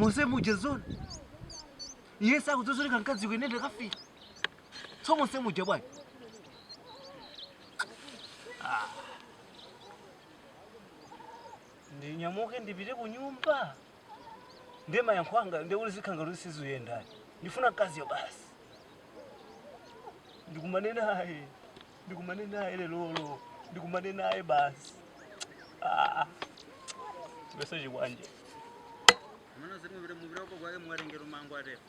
Monse muja zona. Iye sakudzozoleka mkazi ine ndakafika. Tso monse muja bwanji. Ah. Ndinyamuke ndipite ku nyumba. Ndiye mayankho anga ndiye kuti zikhanga kuti sizuyendani. Ndifuna mkaziyo basi. Ndikumane naye. Ndikumane naye lelolo. Ndikumane naye basi. Ah. Bese chikwanje. Amene zimwe mupita uko kwake muwerengera mango atero.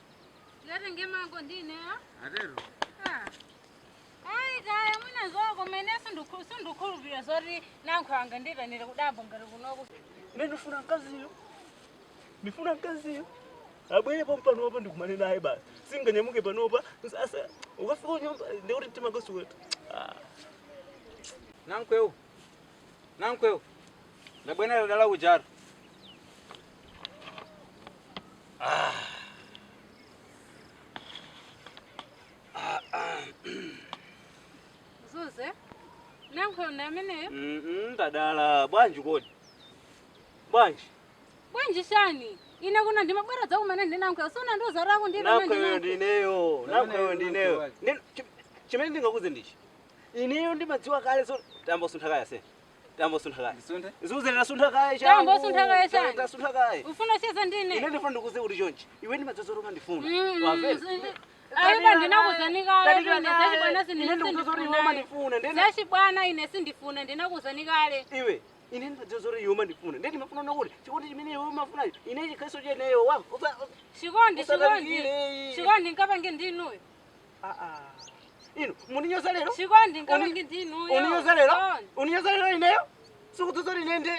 Ndikatenge mango ndine a? Atero. Ah. Ayi kaya mwina zoko mene sindikhulupirira zoti Nankhwe angandiitanire kudambo ngati kunoku. Ine ndifuna mkaziyo. Ndifuna mkaziyo. Abwere pompanopa ndikumane naye basi. Singanyamuke panopa. Sasa ukafika kunyumba ndikuti mtima kusuweta. Ah. Nankhwewu. Nankhwewu. Ndabwenera dala ujaro. Zuze. Nankhwe ndi ameneyo? Ndadala bwanji kodi? Bwanji? Bwanji chani? Ine kuno ndimabwera kudzakumana ndi Nankhwe. Sunandiuza kuti akundiitana ndi Nankhweyo Nankhwe. ndineyo. Nankhweyo ndineyo. Chimene ndingakuuze ndichi. Ineyo ndimadziwa kale so tamba usuntha kaya se. Tamba usuntha kaya. Ndisunthe? Zuze ndasuntha kaya changu. Tamba usuntha kaya chani? Ndasuntha kaya. Ufuna cheza ndine? Ine ndifuna ndikuuze kuti chonchi. Iwe ndimadziwa zoti umandifuna. Wamvera? Ayiba ndinakuuzani kale Tadikira ine kaye. zachibwana Ine ndikudziwa zoti iwe umandifuna. Ndene zachibwana ine sindifuna ndinakuuzani kale. iwe ine ndimadziwa zoti iwe umandifuna. Ndiye ndimafuna kuti chikondi chimene iwe umafunacho ine chikhalenso cheneyo wamva. Chikondi chikondi Usatalikire. chikondi nkapange ndinuyo. Ah ah. Inu muninyoza lero? Chikondi nkapange ndinuyo. Uninyoza lero? Chikondi. Uninyoza lero ineyo? Sikudziwa zoti ine ndi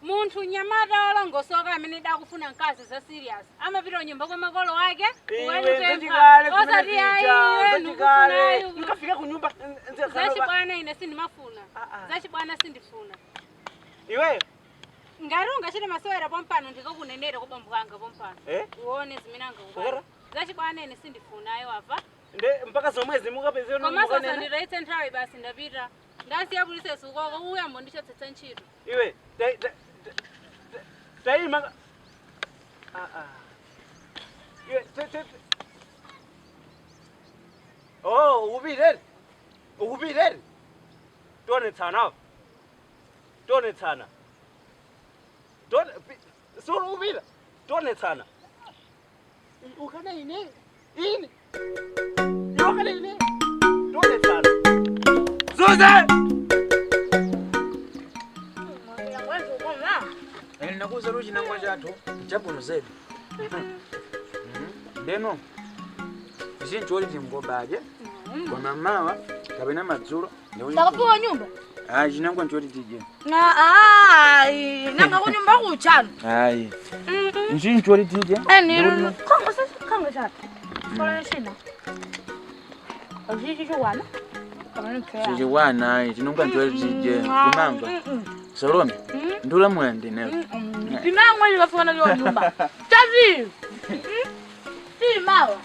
Munthu mnyamata wolongosoka amene akufuna mkazi za serious amapita kunyumba kwa makolo ake Iwe kukalipempha nzachikale osati zimene ayi zija, iwe nzachikale. ndikufunayo Nkafika ku nyumba nzikhala zachibwana ine sindimafuna Ah, ah. zachibwana sindifuna Iwe ngati ungachite masewera pompano ndikakunenera kwa bambo anga pompano eh uone zimene angakupanga Ukara? zachibwana ine sindifuna ayi wava nde mpaka zomwezi mukapezera komanso usanditayitse nthawi basi ndapita ndasiya pulisesi ukoko uyambo ndichotsetsa ntchito Iwe taima. Ah ah. Iwe te te. Oh, ukupita. Ukupita. Tionetsana. Tionetsana. Tone solo ukupita. Tionetsana. Ukana ine. Ine. Iwe ukana ine. Tionetsana. Zuze! Ine nakuuza kuti chinangwa chathu chabwino zedi. Ndeno ichi nchoti tingobadye koma mawa kapena madzulo ndikuti Takafika nyumba. Ah, chinangwa nchoti tidye. Ayi, nanga kunyumba kuchano. Ayi. Ichi nchoti tidye. Eni khanga sasa khanga chati. Kola shina. Azichi chwana. Kamene mphera. Chichikwana ayi chinangwa nchoti tidye. Kumamva. Salome. Ndula mwende newe. Tinangwa chikafika nacho nyumba. Chati. Ti mawa.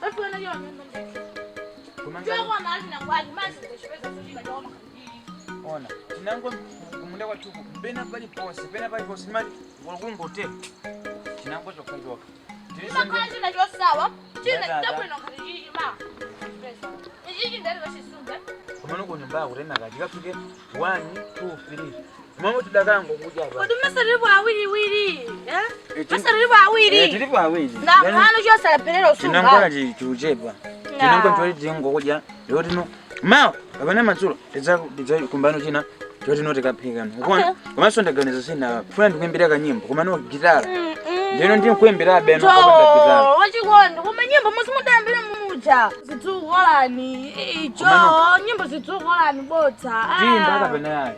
Afika nacho nyumba. Chokwana chinangwa mazi kuchipeza sochina chokwana. Ona, chinangwa kumunda kwathuku pena paliponse pena paliponse ndimati kungote chinangwa chokha chokha. Chimakhala china chosawa. China chabwino khati chichi ma. Ichichi ndali vachisunga. Kumene kunyumba kutena chikafike 1 2 3 momwe tidakango kudya pa. Kodi masaripo awiriwiri. Eh? Masaripo awiri. Tilipo awiri. Ngakhalo chosalephera usunga. Chinangwa chiuchepa. Chinangwa choti tingokudya lero tino mawa kapena madzulo tidza kumbano china choti no tikaphika. Ukuona? Komanso ndaganiza sina funa ndikuimbira kanyimbo koma no gitara. Ndino ndikuimbira beno kopanda gitara. Jo, wachikondi koma nyimbo musimudambire mumuja. Zidzukolani. Jo, nyimbo zidzukolani bodza. Timba kapena ayi.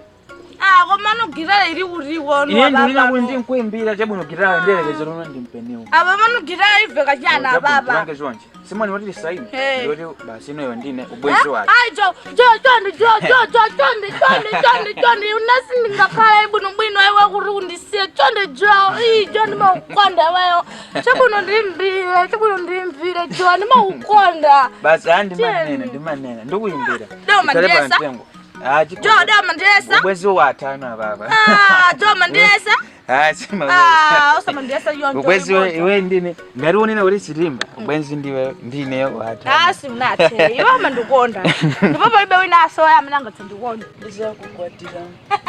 Ah, koma no gitara iri kutiko no. Ine ndinena kuti ndikuimbira chabwino gitara ndiyelekeza lomwe ndimpenewo. Apa mano gitara ibveka chana baba. Tipange chonchi. Simoni wati tisaini. Hey. Ndiyoti basi inoyo ndine ubwenzi wake. Ayi jo, jo, chonde, jo, jo, jo, chonde, chonde, chonde, chonde. Unasi ndingakhala ibwino bwino iwe kuti undisiye. Chonde jo, ii jo ndimaukonda iweyo. Chabwino ndimbire, chabwino ndimbire jo, ndimaukonda. Basi ah ndimanena Cheni. ndimanena ndikuimbira. Doma Ikhale ndiyesa. pamtengo. Ah Jo, doma ndiyesa. Ubwenzi watano ababa. Ah, jo mandiyesa. Ah, sima. Ah, usamandiyesa yonto. Ubwenzi iwe ndine ngati unena kuti sitimba ubwenzi ndiwe ndine watha. Ah, simunathe. Iwe amandikonda. Ndipo palibe wina asoya amene angatsandikonda. Ndizakukwatira,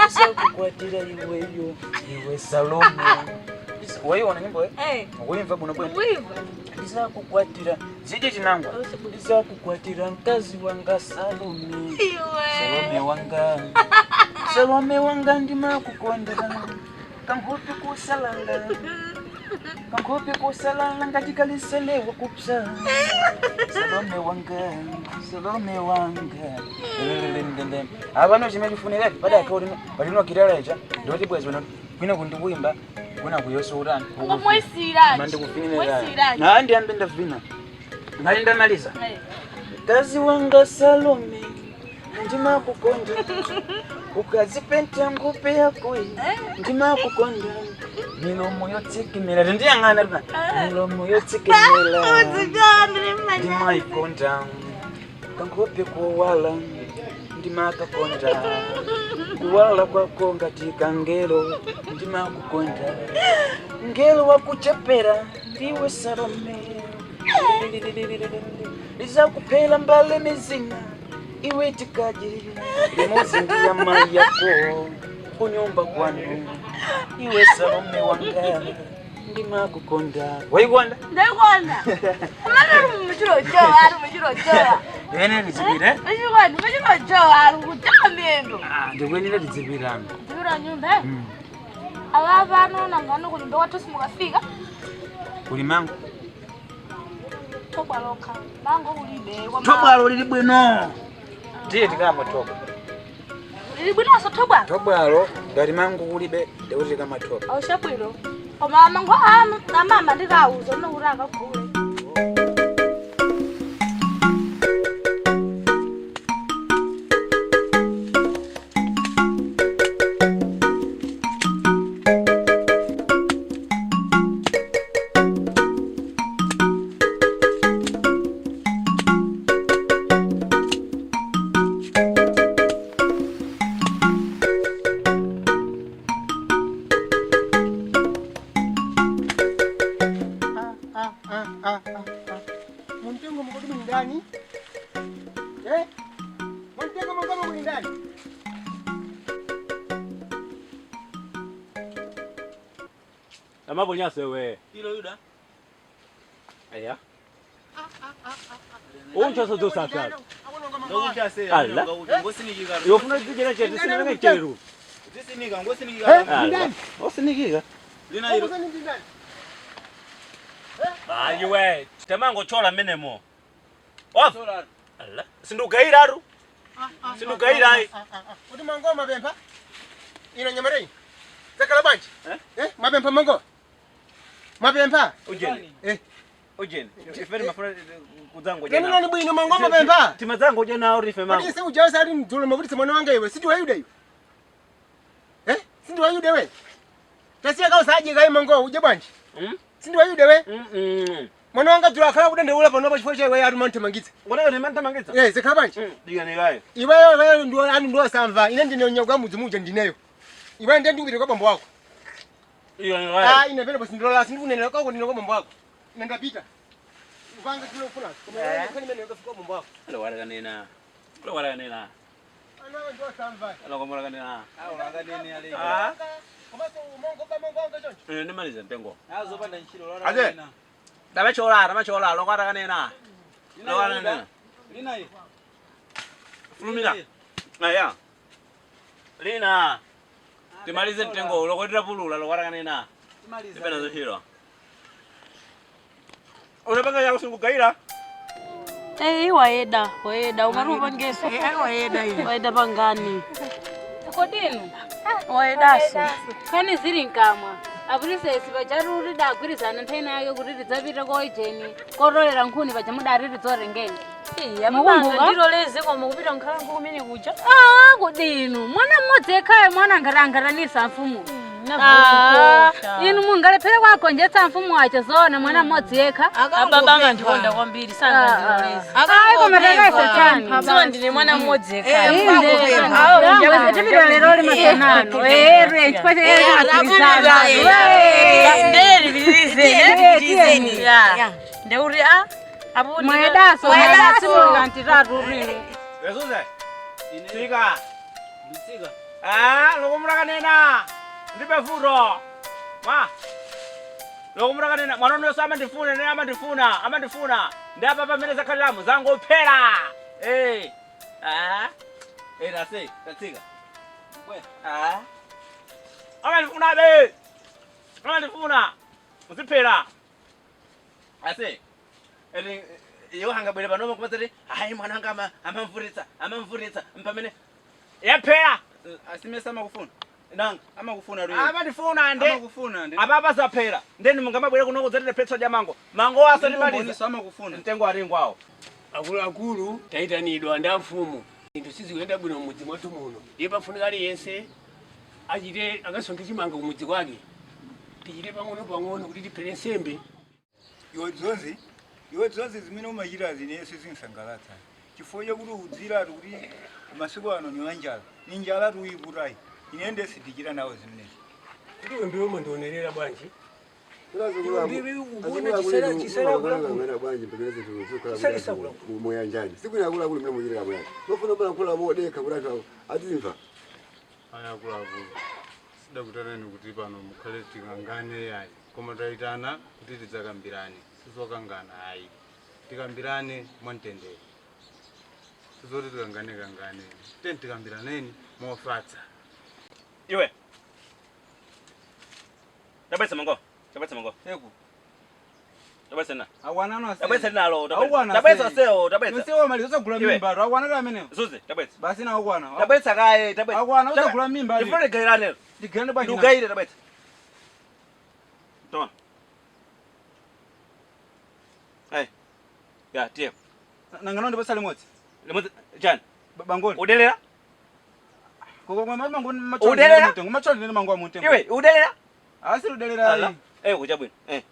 ndizakukwatira iweyo, iwe Salome. Waiona nyimbo eh? Eh. Ukuimva bwino bwino. Wiva. Ndizakukwatira zije chinangwa. Ndizakukwatira mkazi wanga Salome. Iwe. Salome wanga. Salome wanga ndimakukonda. Kankhope kusalala. Kankhope kusalala ngati kaliselewa kupsa. Salome wanga, Salome wanga. Lelelelele. Apano chimene chifunira padakha kuti palino gitara ija ndoti bwezi pano kwina kundikuimba kwina kuyoso utani. Ngomwesiranje. Mandikufinira. Na ndiyambe ndavina. Ngati ndamaliza. Mkazi wanga Salome ndimakukonda ukazipenta ngupe yako iyi ndimakukonda milomo yotsekemera ndiyang'ana rina milomo yotsekemera ndimaikonda kankhope kowala ndimakakonda kuwala kwako ngati kangelo ndimakukonda ngelo wakuchepera ndiwe Salome lizakuphela mbale mizina iwe tikaji limodzi ndi amayi yako kunyumba kwanu iwe Salome wanga ndimakukonda waikonda Ndaikonda. Kumene uri muchiro jowa, ari muchiro jowa. ene tizipita Uchikonda, muchiro jowa, ari kujawa miyendo. ndikuyenera tizipitano Dzipira nyumba. Ava pano nangano kunyumba kwathu simukafika. kuli mango Thobwa lokha. Mango kulibe kwa thobwalo lili bwino tiye tikamatoka Lili bwinonso thobwalo. thobwalo ngati mango kulibe ndikuti tikamatoka Awushabwino. Koma mango amama ndikauza unokuti akagule. Muntengo mukoti muli ndani? Eh? Muntengo mukoma muli ndani? Amabonyase we. ilo yuda Aya. Unchaso dosakala. Ala. Yofuna zijera chetu sinanga cheru. Eh, muli ndani? Osinikika. Muntengo muli ndani? Ayiwe, tamango chola menemo. Off. Ala. Sindugairaru. Sindugaira. Kuti mango mapempha? Ino nyamarei. Zakala bwanji? Eh? Eh, mapempha mango? Mapempha? Ujeni. Eh. Ujeni. Ifere mafuna kudzango Leni nani bwino mango mapempha? Timadzango jena uri mango. Kuti se ujawa sali mdzulo makuti se mwana wanga iwe, sindi wayuda iwe. Eh? Sindi wayuda we. Tasiya kawo saje kai mango uje bwanji? Mm? Sindi wayuda we. Mm. Mwana wanga dzulo akhala kudandaula panopa chifukwa cha iwe ati manthamangitsa. Ngona ni manthamangitsa. Eh, zikhala bwanji? Diga ni gaye. Iweyo iweyo ndiwo anu ndiwo samva. Ine ndine nyoka mudzi muja ndineyo. Iweyo ndiye ndikupita kwa bambo wako. Diga ni gaye. Ah, ine pene sindilola sindikunenera kwako ndine kwa bambo wako. Ine ndapita. Upanga chilo ufuna. Koma iweyo nkhani imene ukafika kwa bambo wako. Lo wala kanena. Lo wala kanena. Ana ndiwo samva. Lo komola kanena. Ah. Komanso umongo ba mongo wanga choncho. Eh, nimalize mtengo. Aje. Tamachola, tamachola, lo wala kanena. Lo wala kanena. Fulumira. Aya. Lina. Timalize mtengo lokotera pulula lo wala kanena. Ipena zochiro. Unapanga yako singugaira. Eh, wayeda, wayeda, umarupa ngeso. Wayeda iye. Wayeda pangani. Kodinu. Wayedaso. Kani ziri nkamwa. Apulisesi pacharuri dagwirizana nthena yake kuti tidzapita koijeni kotolera nkhuni paja mudari tidzorengeni. Mabanga ndiloleze koma kupita nkhalango kumene kuja. Ah, kodinu. Mwana mmodzi yekhayo mwana angati angatanisa mfumu. Inu mungalephere kwagonjetsa mfumu wacho zona mwana mmodzi yekha. Ababa amandikonda kwambiri sangandiloleze. Ayi koma takaisa chani. Dziwa ndine mwana mmodzi yekha. Tipita lero limasanano. Ere chifukwa Ndeyelipitirizeni. Ndeuti a apo Mwedaso mwedaso kantitatu rino. Yesuze. Tsika. Nditsika. Ah, lokumulakanena. Ndipe futo. Ma. Lokumulakanena. Mwana uno amandifuna, ne amandifuna, amandifuna. Ndi apa pamene zakhaliramu zangophera. Eh. Ah. Eh, nase, tatsika. Bwe. Ah. Amandifuna be. Amandifuna. Muziphera. Ase. Eri iwo hangabwera pano kumatsati hayi mwana wanga amamvutitsa amamvutitsa mpamene yaphera Asimesa amakufuna. nanga Amakufuna lwe. amandifuna nde Amakufuna nde. apapa zaphera ndeni mungamabwere kuno kudzatira dya mango mango aso ndimaliza Mboniso amakufuna. mtengo aringwawo awo Akuluakulu tayitanidwa ndi amfumu. Zinthu sizikuyenda bwino m'mudzi mwathu muno. Ndiye pafunika aliyense achite akasonkhe chimanga kumudzi kwake. Tichite pang'ono pang'ono kuti tiphere nsembe. Iwe dzonzi zimene umachita zine sizinsangalatsa chifukwa chakuti udziratu kuti masiku ano ni wanjala ni njala tuyiputayi ine ndesidichita nawo zimenezi. Kuti iwe ndiwe umandionerera bwanji. Muyanjani siku akuluakulu mene muchitira muyani mafuna mala modekha kuti anthu azimva. Aya akuluakulu, sidakutanani kuti pano mukhale tikangane yayi, koma tayitana kuti tidzakambirane, sizokangana ayi, tikambirane mwamtendere, sizoti tikangane kangane, teni tikambiraneni mofatsa. Iwe tabwetsa mango, tabwetsa mango. Eku. Tabwetsa na Akwana ano ase. Tabwetsa nalo. Akwana. Tabwetsa seo, tabwetsa. Nsewo mali usagula Iwe. mimba. Akwana ndo amenewo. Zuze tabwetsa. Basi na akwana. Tabwetsa kaye, tabwetsa. Akwana usagula mimba. Ndifune gairane. Ndigairane bwanji. Ndiugaire, tabwetsa. Tona. Ai. Ya, tiye. Nangano ndipasa limodzi. Limodzi chani? Bangoni. Udelera? Koko mango machoni. Udelera? Machoni ndi mango amutengo. Iwe, udelera? Asi udelera. Ala. Eh, kuchabwino. Eh.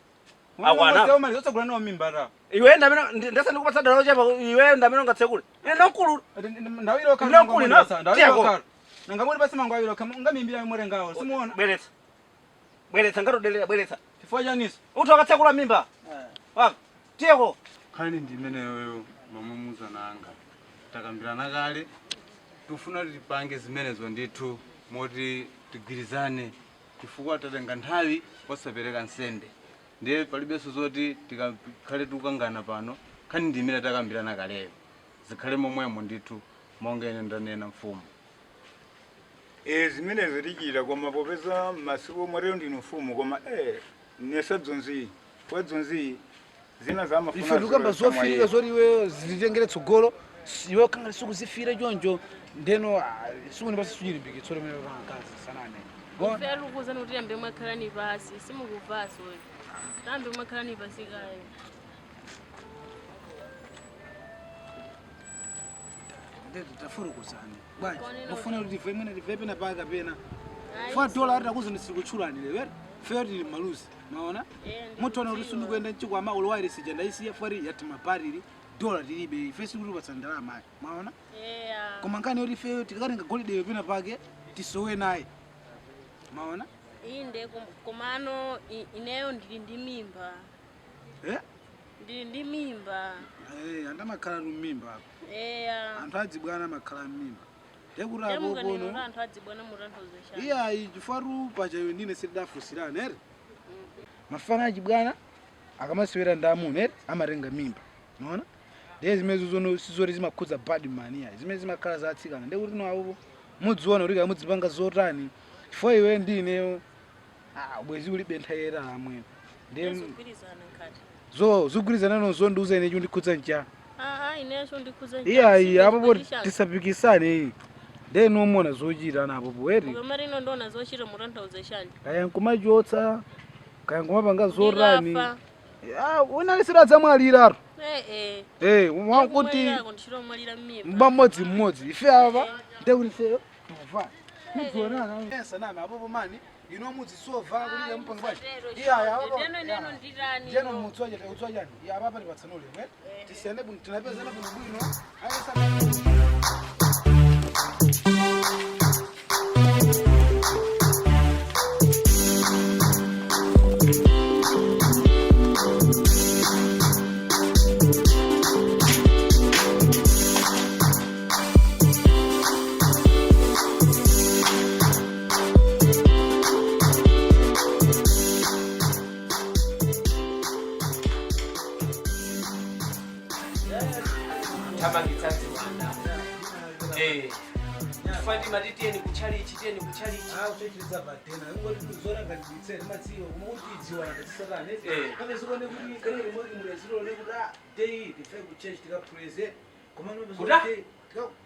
Akwana. Akwana. Mali usagula nawo mimba ra. Iwe ndamene ndesa ndikupatsa dalo chepa, iwe ndamene ungatsekule. Ine ndamkulu. Ndawiro khala. Ndamkulu ino. Ndawiro khala. Nangangoti basi mango awiro kama ngamimbira murengawo. Simuona. Bweretsa. Bweretsa ngatodelera, bweretsa. Chifukwa chaniso. Uthu akatsekula mimba. Waka. Tiyeko. Nkhani ndi imeneyoyo mamumuzana anga takambirana kale, tifuna tipange zimenezo ndithu moti tigwirizane chifukwa tatenga nthawi osapereka nsembe, ndiye palibenso zoti tikakhale tikukangana pano. Nkhani ndi imene takambirana kaleyo, zikhale momwemo ndithu monga ine ndanena mfumu. Zimenezo tichita koma popeza masiku omwe ndinu mfumu koma nesa dzonzi kwa dzonzi zina zamafuna. Ife tikamba zofirika zoti iwe zititengere tsogolo, iwe kangati sikuzifira choncho ndeno sikunipasa suchilimbikitso limene pankazi sanane. Ife tikukuwuzani kuti tambe mwakhalani pasi, simukuvaso. Tambe mwakhalani pasi kaye. Tafurukusani bwanji mufuna kuti tife mwene tife pena paka pena fa dola ati takuzi ndisikuchulani lero feyo tili maluzi maona mutona kuti sindikuyenda mchikwama ulowayire sija ndaisiya fari yati mapariri dola tilibe ife sikutipatsa ndalama ayi maona koma nkhani yoti ifeyo tikatenga golideyo pena pake tisowe naye maona. Inde komano ineyo ndili ndi mimba. Eh? Ndili ndi mimba. Eh, andamakhala mmimba apo. Eya. Anthu adzibwana amakhala mmimba. Ndekuti Ndiye apo mukanena kono. anthu adzibwana mutanthauza chani? Iyayi chifukwa paja iwe ndine sitidafunsirana ere. Mafana achibwana akamasewera ndi amuna ere amatenga mimba. Unaona? Ndiye zimene zono sizoti zimakhudza bad man iya. Zimene zimakhala za atsikana. Ndekuti no apo mudziona kuti kamudzipanga zotani. Chifukwa iwe ndineyo bwezi ulibe nthayera amwene. Ndiye Zogwirizana nkhati. zo zogwirizana nozo ndiuza ine chondikhudza ncha. Ineyo chondikhudza ncha. Iyayi apo poti tisapikisane iyi. Ndiye nomona zochita napo poeti. Mukamati ino ndiona zochita mutanthauza chani? Kaya nkumachotsa, kaya nkumapanga zotani. Ndikafa. Unalisira dzamwaliratu. Eh. Eh, wakuti Kumwalirako ndichitomwalira mmimba. mba mmodzimmodzi ife apa ndekuti ifeyo tikuva. Mudzionana. Saname apopo mani Inu amuzisova kuti mpanga bwanji. Iya ya baba. Ndeno neno ndirani. Ndeno mutsoja utsoja. Ya baba tipatsana ulemu. Tisiyane bwino tinapezana bwino bwino. Ayi. Thamangitsa ziwanda. Fatima, tiyeni kuchalichi, tiyeni kuchalichi. Kuchechiridza patena ingoti kuzora ngandiditsere matsiwa koma kuti idziwa ndadzisakane kame zikone kuti kale limwe muleziro lekuti ah day tife ku church tikapraise koma Kuta?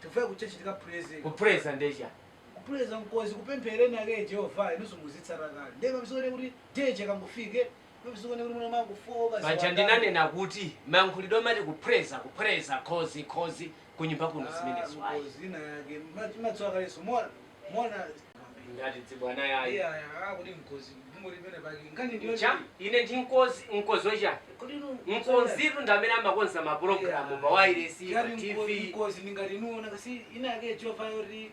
Tife ku church tikapraise. Kupreza ndecha? Kupraise nkozi kupemphereni ake Jehova inonso muzitsata kale ndiye pamizikone kuti day chakangofike pamizikone kuti muna makufoka. Paja ndinanena kuti mayankhulidwe amati kupreza, kupreza, khozi khozi kunyumba kuno zimenezo ayi. Nkozi ina yake matsiwa kaleso mona mona. Ngati dzibwana yayi. Iya ya kuti nkozi ngori pene pake ngani ndiyo. Cha ine ndi nkozi, nkozi wecha? Nkozitu ndi amene amakonza mapulogalamu pa wireless, pa TV. Nkozi ndingatinuona kasi ina yake Jehova yoti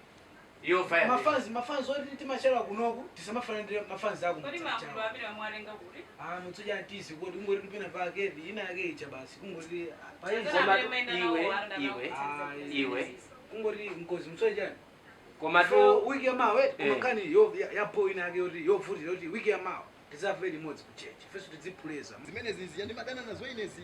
Yehova yake. Mafanzi mafanzi oti timachera kunoku tisamafanire mafanzi ako. Kodi maakulu amene wamwalenga kuti? Ah, mutsoja ntisi kuti kungoti kupena pake ina yake icha basi kungoti. Koma iwe, iwe, iwe. Kungoti nkozi mutsoja. Koma tu wiki yamawa koma nkhani yo yapo ina yake yoti yovutira yoti wiki yamawa tidzafere limodzi ku church feso tidziphuleza. Zimene zizi ndimadana nazo inezi.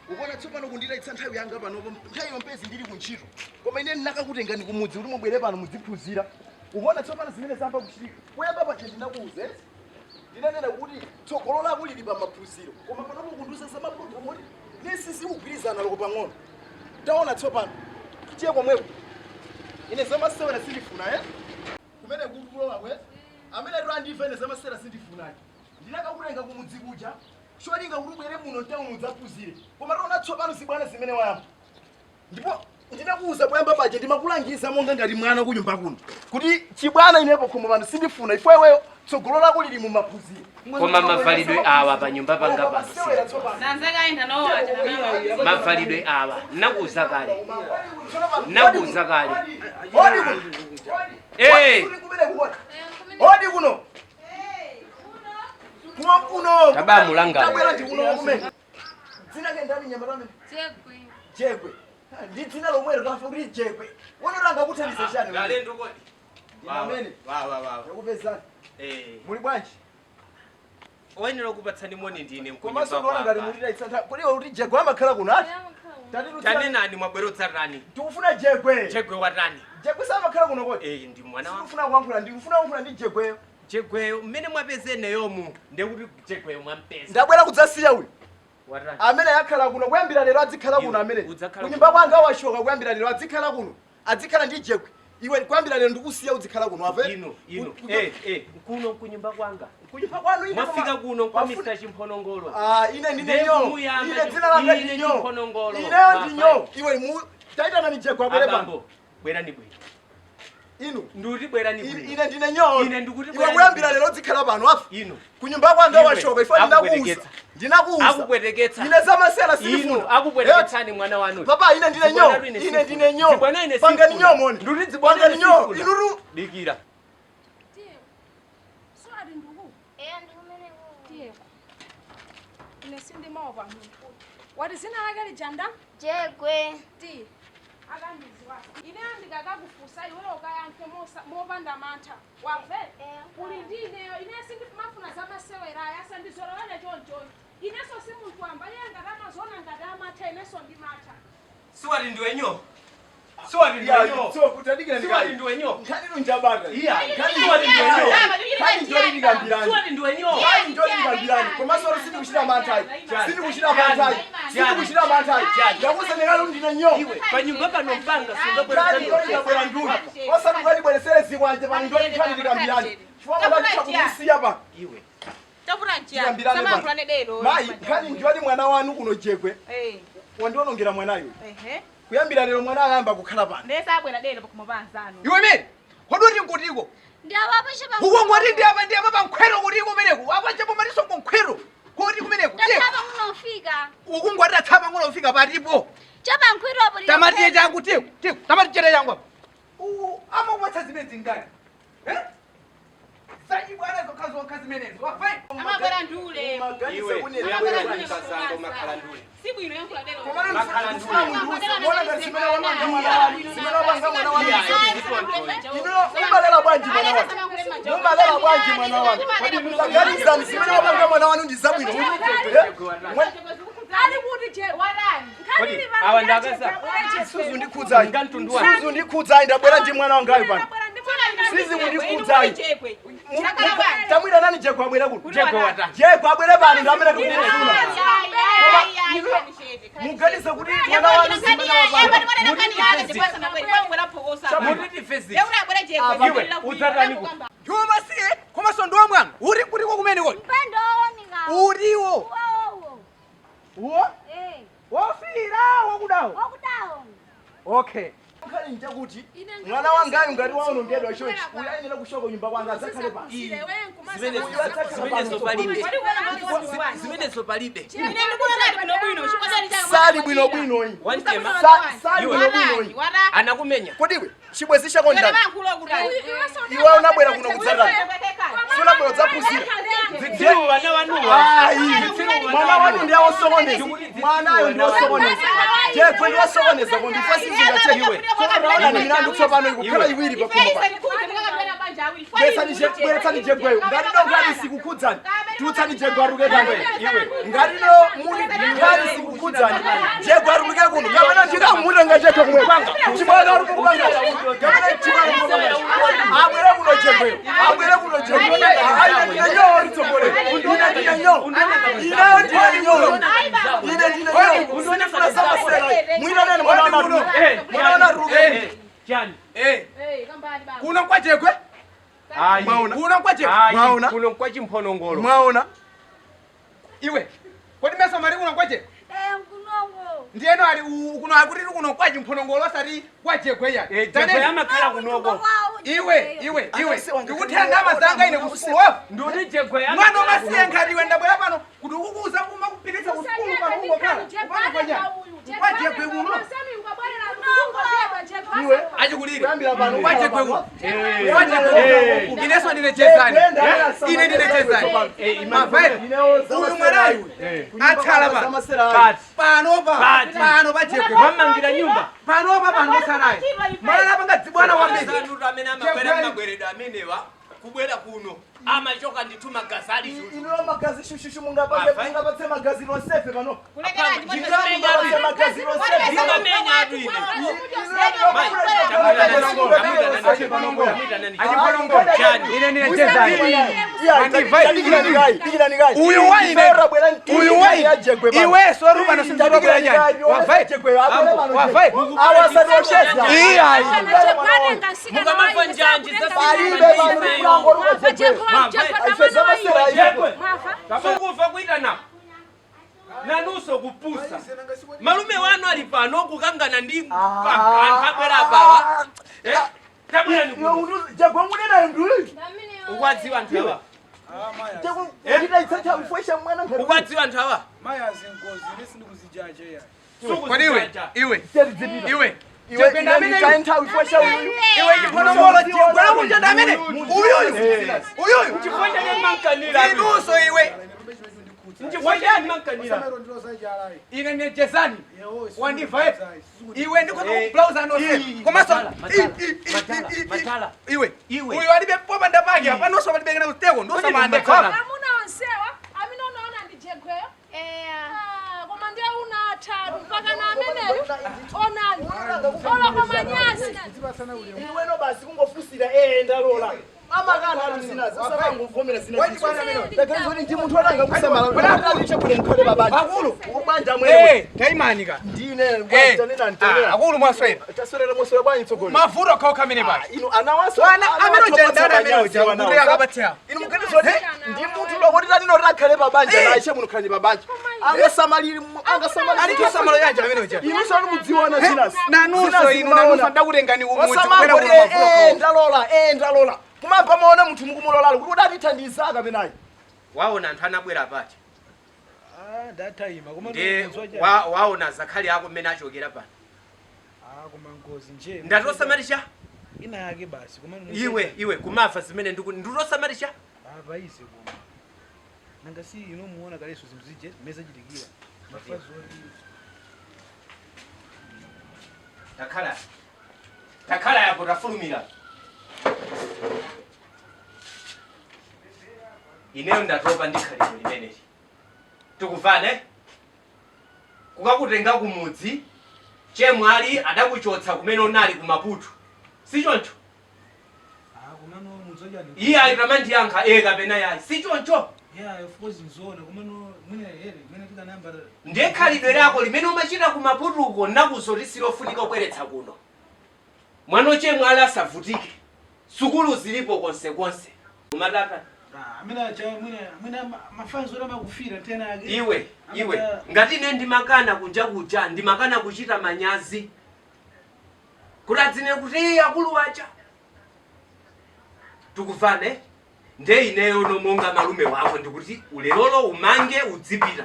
Ukuona tsopano kunditayitsa nthawi yanga panopo, nthawi yompezi ndili kuntchito. Koma ine ndinakakutengani kumudzi kuti mubwere pano mudziphunzira. Ukuona tsopano zimene zamba kuchitika. Poyamba paja ndinakuwuza eti. Ndinanena kuti tsogolo lako lili pa maphunziro. Koma panopo kundiuza za mapulogalamu oti nesi sikugwirizana loko pang'ono. Taona tsopano. Tiye komweko. Ine zamasewera sindifuna eh? Kumene kukulowa kwe? Amene atu andifa ine zamasewera sindifunaki. Ndinakakutenga kumudzi kuja. Cholinga kuti ubwere muno mtawuni udzaphunzire. Koma taona tsopano zibwana zimene wayamba. Ndipo ndinakuwuza poyamba paja ndimakulangiza monga ngati mwana kunyumba kuno. Kuti chibwana inepo khomo pano sindifuna ifo iweyo tsogolo lako lili mumaphunziro. Koma mavalidwe awa pa nyumba panga pano. Sanzeka nawo aja. Mavalidwe awa nakuuza kale. Nakuuza kale. Odi kuno. Eh. Odi kuno. Kuno kuno. Tabamulanga. Tabwera ndi kuno kumene. Dzina ke ndani nyamata amene? Jegwe. Jegwe. Ndi dzina lomwelo kafa kuti Jegwe. Wonotanga kuthandiza chani? Galendo kodi. Amene. Wa wa wa. Ndakupezani. Eh. Muli bwanji? Oyenera kupatsani moni ndine Komanso ndikuona ngati mutitayitsa nthawi. Kodi iwe kuti Jegwe amakhala kuno ati? Tanenani mwabwera tani. Tikufuna Jegwe. Jegwe watani? Jegwe samakhala kuno kodi? Eh, ndi mwana wa. Ndikufuna kuyankhula, ndikufuna kuyankhula ndi Jegweyo. Jegweyo mmene mwapezeneyomu ndekuti Jegweyo mwampeza. Ndabwera kudzasiya uyu. Watani? Amene akhala kuno kuyambira lero adzikhala kuno amene. Kunyumba kwanga washoka kuyambira lero adzikhala kuno. Adzikhala ndi Jegwe. Iwe kuyambira lero ndikusiya udzikhala kuno ape. Ino, ino. Eh, eh, kuno kunyumba kwanga. Kunyumba kwanu ine Mwafika kuno kwa Mr. Chimphonongolo. Ah, ine ndine nyo. Ine dzina langa Ine ndi nyo. Chimphonongolo. Ineyo ndi nyo. Iwe mu taitana ni Jegwe abwere pano. Abambo, bwerani bwino. Inu. Ndikuti bwerani bwino. Ine ndine nyo. Ine ndikuti Iwe bwerani kuyambira lero udzikhala pano afa. Inu. Kunyumba kwanga washoka ifo ndinakuuza. Akupweteketsa. Ndinakuuza. Akupweteketsa. Ine zamasewera sindifuna. Inu akupweteketsani mwana wanu. Papa ine ndine nyo. Ine ndine nyo. Zibwana ine Pangani sifuna. nyo moni. Ndikuti zibwana Pangani ine nyo. sifuna. Inuru. Dikira. Swali ndugu. Tiye. Ine sindimaopa munthu. Wati zina lake lijanda? Jegwe. Ti. Akandiziwa. Ine ndikakakufusa iwe ukayankhe mopanda mantha. Wamve? Uli ndi ineyo. Ine sindimafuna zamasewera aya sandizolowere choncho. Inenso si munthu wamba iye ngati amazona ngati amatha inenso ndimatha. Siwati ndiwe nyo. Siwati ndiwe nyo. So kutadikira ndi. Siwati ndiwe nyo. Nkhani lunjabata. Iya. Nkhani Siwati ndiwe nyo. Nkhani njoli ndikambirani. Siwati ndiwe nyo. Nkhani njoli ndikambirani. Komanso sindikuchita manthayi. Sindikuchita manthayi. Sindikuchita manthayi. Ndakusenekala ndine nyo. Iwe panyumba pano mpanga Nkhani njoli ndabwera ndulu. Osati ukandibweresere zikwanje pano njoli nkhani ndikambirani. Chifukwa mudachita kumusiya pa. Iwe. Tafuna nchiyani? Tikambirane pano. Samayankhulane dero. Mayi, nkhani njoli mwana wanu kuno Jegwe. Eh. Wandionongera mwanayo. Ehe. Kuyambira lero mwana ayamba kukhala pano. Ndese abwera dero pakhomo pa anzanu. Iwe mene, kodi uri nkutiko? Ndi apapo chepa. Ukongoti ndi apa ndi apa pankhwero kuti kumeneko. Apa chepo maliso kunkhwero. Kuti kumeneko. Tatsapa kunofika. Ukungoti tatsapa kunofika patipo. Chepa nkhwiropo. Tamatiye changu tiku tiku. Tamati changu apa. Amakupatsa zimene zingati. Eh? Sachibwana zokha zokha zimenezo. Wafai. Amabwera ndule. Iwe, Amabwera ndule. kasando makhala ndule. Si bwino yankhula lero. Makhala Mumalera bwanji mwana wanu. Mumalera bwanji mwana wanu. Taganizani zimene wapanga mwana wanu ndi zabwino. Ali kuti je walani. Kodi awa ndakasa. Suzu ndikhudzai. Suzu ndikhudzai ndabwera ndi mwana wangayo pano. Sizi mundikhudzai. Tamwira nani Jegwe abwera kuno? Jegwe wata. Jegwe abwere pano ndamene tikumufuna. Muganize kuti mwana wanu zimene wapanga. Iwe udzatani ku. Ndiwo masiye komanso ndiwo mwana. Uri kutiko kumene kodi? Mpendo wooneka. Uriwo. Uwowo. Uwo? Eh. Wofira wokudawo. Wokudawo. Okay. Nkhani njakuti mwana wangayo ngati waonongedwa chonchi uyu ayenera kushoka nyumba kwanga adzakhale pano. Zimenezo palibe. Zimenezo palibe. Sali bwinobwino iyi. Wantema. Sali bwinobwino iyi. Anakumenya. Kodi iwe chibwezi chako ndani? Iwe unabwera kuno kudzatani? Sunabwera kudzaphunzira. Zitsiru vana vanuwa. Ayi, mwana wanu ndi awosokoneza. Mwanayo ndi wosokoneza. Jegwe ndi wosokoneza kondi fasi zingachekiwe. Taona ni milandu tsopano ikukhala iwiri pakhoma pano. Bweretsani Jegweyo. Ngati no ngati sikukhudzani. Tutsani Jegwe aruke pano. Ngati no muli ngati sikukhudzani. Jegwe aruke kuno. Kapena ndikamutenga Jegwe kumwe kwanga. Chibwana aruke kupanga. Kapena chibwana aruke kupanga. Abwere kuno Jegweyo. Abwere kuno Jegwe. Ayi ndine nyowo litsogole. Ine ndine nyowo. Ine ndine nyowo. Ine ndine nyowo. Ndifuna samasera. Mwina nani mwana wana. Mwana wana aruke. Chani. Eh. Kuno kwa Jegwe? Ayi. Kuno kwa Jegwe? Ayi. Kuno kwa chimphonongolo. Mwaona? Iwe. Kodi mesa mari kuno kwa Jegwe? Eh nkunongo. Ndiyeno ali kuno akuti kuno kwa chimphonongolo osati kwa Jegwe ya. Eh, Jegwe amakhala kunoko. Iwe, iwe, iwe. Ndikuthera mazanga ine kusukulu wapo. Ndikuti Jegwe Mwana umasiye nkhati iwe ndabwera pano kuti ukukuza kumakupititsa kusukulu pano ungokhala. Kupano kwa nyani. Kwa Jegwe kuno. Iwe. Achikulire. Kuyambira pano. Kwa Jegwe kuno. Eh. Kwa Jegwe kuno. Ineso ndine Jezani. Ine ndine Jezani. Mavae. Uyu mwanayu. Athala pano. Pati. Pano pa. Pati. Pano pa Jegwe. Wamangira nyumba. Pano pa pano osanayi. Mwana panga dzibwana wambiri. Sanuru amene amabwera mabweredwe amenewa kubwera kuno amachoka ndithu magazi ali chuchu. Inuyo magazi shushushu mungapatse magazi lonsefe pano. Mungapatse magazi lonsefe. Ndingamenya atu ine. Uyu waine. Uyu waine. Iwe soru pano sinzobwera nyani. Wavai. Wavai. Iyayi. Mukamapfa njanji Palibe pano mlango ruka Jegwe. Jegwe. Sukufa kuita na. Nanuso kupusa. Malume wanu ali pano kukangana ndi anthu abwera apawa. Eh? Tabwera ni kuno. Jegwe ngunenayo nduli. Ukwadziwa anthu awa. Jegwe nditaitsa mfwesha mwana ngati. Ukwadziwa anthu awa. Mayi azingozi ine sindikuzijaje ya. Kodi iwe, iwe, iwe. Iwe Jegwe ndi amene ine nthawi fwesha uyu. Iwe chiphonongolo Jegwe lakunja ndi amene. Uyuyu. Uyuyu. Chifukwa chake mankanira. Inuso iwe. Nchifukwa chake mankanira. Ine ndine Jezani. Wandiva eh? Iwe ndikhoza kublauza nonse. Komanso Matala. iwe. Iwe. Uyu alibe popanda pake apanonso palibe kana kuteko ndosamande. Amuna onsewa amene unaona ndi Jegweyo. Ah, koma ndiye unatha mpaka na ameneyo onani. Ola kwa manyasi. Iweno basi kungofusira eh ndalola. Amakana ali zinazo osanganguvomera zinazo. Taganiza kuti ndi munthu ananga kusamala. Alishe bwino mukhale babanja. Akulu. Ubanja mwewe. Eh, taimanika. Ndine Eh. tanena ntenera. Akulu mwaswera. Taswerera mwaswera bwanyi tsogolo. Mavuto akhawo kamene basi. Inu anawaso. Wana amene ujendana amene uja kuti akapatsira. Inu muganiza kuti ndi munthu lokoti tanino takhale pabanja na aishe muno khale pabanja. Angasamalire angasamalire. Ali chisamalo yanja amene uja. Inu sanu mudziona zinazi. Nanunso inu nanunso ndakutengani umudzi kubwera Osamangoti kuno mavuto. ndalola ndalola. Kumampa maona munthu mukumulolalo kuti udatithandiza kapenayi. Waona anthu anabwera pacha. Ah, ndatayima koma Ndiye waona zakhali ako mmene achokera pano. Ah, koma ngozi nje. Ndatosamalisha? Ina yake basi koma Iwe iwe kumafa zimene ndiku nditosamalisha? Ah, paise koma. Nanga si ino muona kaleso zinthu zije meza chitikira. Mafazi oti Takhala. Takhala yapo tafulumira. Ineyo ndatopa ndi khalidwe limeneli. Tikuvane? Kukakutenga kumudzi, chemwali adakuchotsa kumene unali ku Maputo. Si choncho? Ah, komano mudzoja ndi. Iye ali tamandiyankha e kapena yayi. Si choncho? Yeah, of course nzoona komano mwina here mwina tikanayamba Ndiye khalidwe lako limene umachita ku Maputuko nakuzoti silofunika kubweretsa kuno. Mwana chemwali asavutike. Sukulu zilipo konsekonse. Umatata. Ah, amene cha mwina mwina mafanzo oti amakufira tena yake. Iwe, iwe, ngati ine ndimakana kunja kuja, ndimakana kuchita manyazi. Kuti adzine kuti "Ee, akulu aja. Tikuvane, nde ineyo nomonga malume wako ndikuti ulelolo umange udzipita.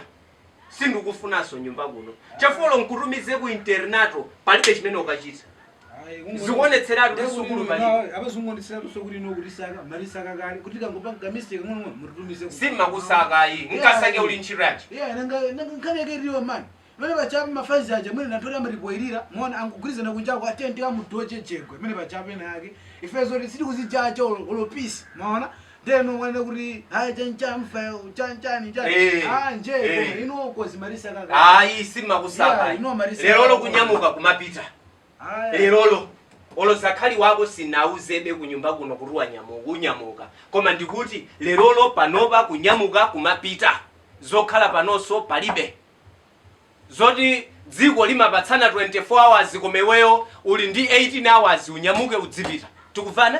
Sindikufunanso nyumba kuno. Chafolo nkutumize ku internato palibe chimene ukachita. Zikuonetseratu kuti sukulu palibe. Abazungonetseratu sokuti ino kutisaka marisaka kale kuti kangopanga mistake ng'ono mutitumize. Simmakusakayi, nkasake uli ntchito yanji. Yeah, nanga nanga nkhani yake iliyo mani. Mene pachapo mafanzi aja mwene natori amatipoyirira muona angugwirizana kunjako atenti kamudoche chegwe mene pachapo ena yake ife zoti sitikuzichacha olopisi maona ndeno mwana kuti hayi chanchamfa chanchani chani Eh, ah nje eh. koma ino kozi marisaka kale. Ayi simmakusakayi. Yeah, ino marisaka. Lerolo kunyamuka kumapita. Aya. Lerolo olo zakhali wako sinauzebe kunyumba kuno kuti wanyamuka unyamuka koma ndikuti lerolo panopa kunyamuka kumapita zokhala panonso palibe zoti dziko limapatsana 24 hours koma iweyo uli ndi 18 hours unyamuke udzipita tikuvane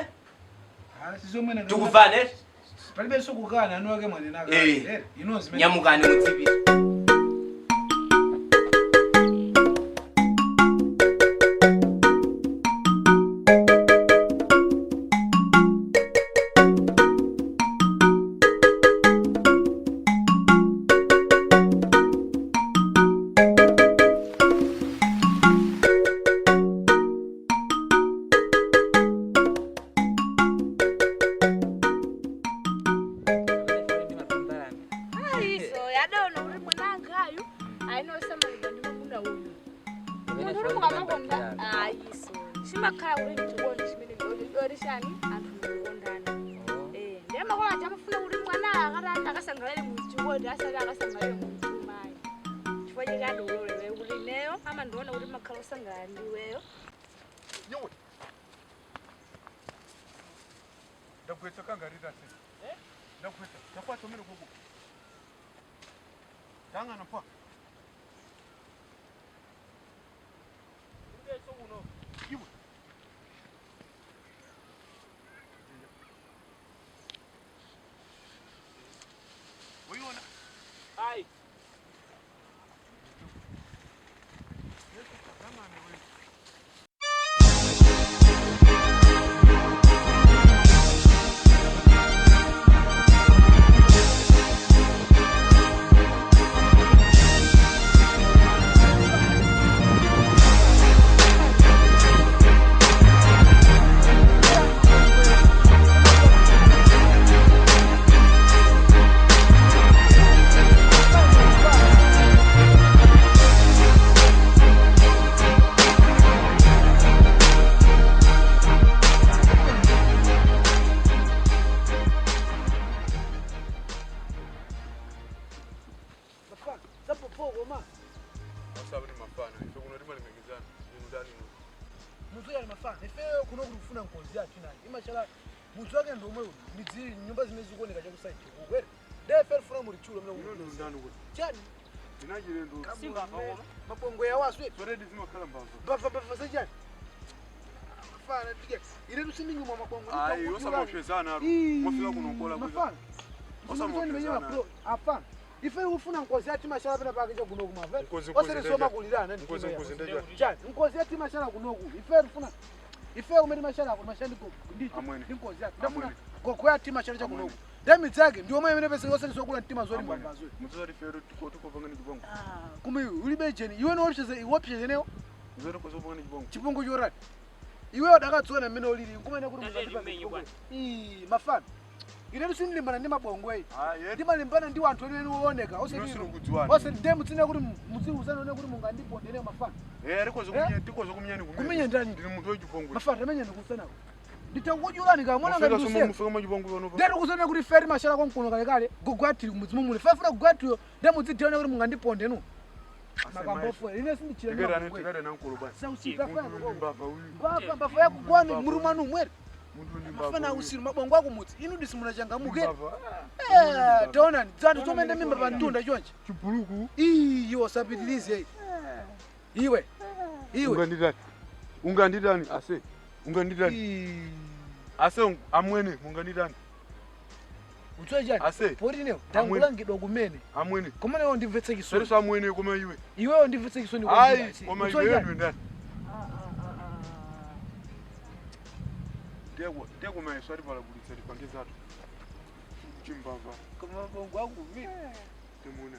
Ah, sizomwene tikuvane palibenso kukana anu ake mwanena Eh. kale ino zimene nyamukani mudzipita. Aliso yadaona kuti mwanangayu ainosamalidwa ndi mwamuna uyu. Munthu uli mukamakonda ayiso. Chimakhala kuti mchikondi chimene chorishani anthu mukukondana. Eh, ndiye makolo aja amafuna kuti mwana akatani akasangalale muchikondi asati akasangalale muchumayi. Chifukwa chake adololewe kuti ineyo amandiona kuti makhala osangalala ndi iweyo. Iwe. Ndagwetsa kangarira se. Ndagwetsa. Ndakwata umene kuku. Tangana pa. Iwe. Uyiona? Ayi. Mafana, zapopoko ma. Asabe ni mafana ife kuno timalemekizana inu ndani inu. Munthu ali mafana ifeyo kuno kuti kufuna nkozi yathu inayi imachala munthu wake ndi omwe uyu ndi nyumba zimene zikuoneka chakusaidi kukwere ndiye ife tifuna mulitchulo mene Inu ndani kuti chani ndinachilendo mabongo yawasu zoredi zimakhala mbava mbava mbava zachani mafana tika ine tusiminyuma mabongo ayi osamopsezana aru mwafika kuno kola mafana Osamopsezana. apana ife ufuna nkozi yathu imachala pena pake chakuno kumava Nkozi, nkozi oseresoma ndeja. kulirana Nkozi, nkozi ndeja. chani nkozi yathu imachala kunoku ife tifuna Ife umene mashala ako mashala ndi ndi ngozi yake. Ndafuna gogo ya tima chala chakunoku. Ndemi zake ndi omwe imene pese yonse zokula mtima zori mbambazo. Mudzoti fero tikopanga ndi chibongo. Koma iwe ulibe jeni iwe nowopseze iwopseze newo. Mudzoti kozopanga ndi chibongo. Chibongo chorati. Iwe udakadziona mmene ulili nkumene kuti muzatipa. Ii mafana. Ine sindilimbana ndi mabongo eyi. Ndimalimbana ndi anthu enieni wooneka. Osati ndemu tsine kuti mudziuzana one kuti mungandipondere mafana. Eh tikozo kumenya ni kumenya. Kumenya ndani? Ndili munthu wachibongo. Mafana tamenya ndikusanako. Nditangojulani ka mwana ngati useka. Mufika machibongo pano. Ndero kuzona kuti feri mashala konkuno kale kale gogo atiri mudzimu mule. Fafuna gogo atiyo ndemu dzidiona kuti mungandiponde nu. Makambofu ine sindichira Tikere tikere nankolo bwana. Sauchita fana. Mbava uyu. Mbava mbava yako kwani muri mwanu mwere. Mafana usiru mabongo ako mutsi inu disimuna changamuke. Eh taonani dzandu tomende mimba pantunda chonchi. Chibuluku. Iyo usapitilize. Iwe. Iwe. Unganditani. Unganditani ase. Unganditani. Ase amwene munganditani. Utsoja. Ase. Poti newo tangulangidwa kumene. Amwene. Koma newo ndimvetse chisoni. Sero amwene koma iwe. Iweyo ndimvetse chisoni kwa. Ai koma iwe ndani. Ndeko mayeso ari palagulitsa tipangizatu. Chimbava. Koma mabongo ako kumene. Timuna.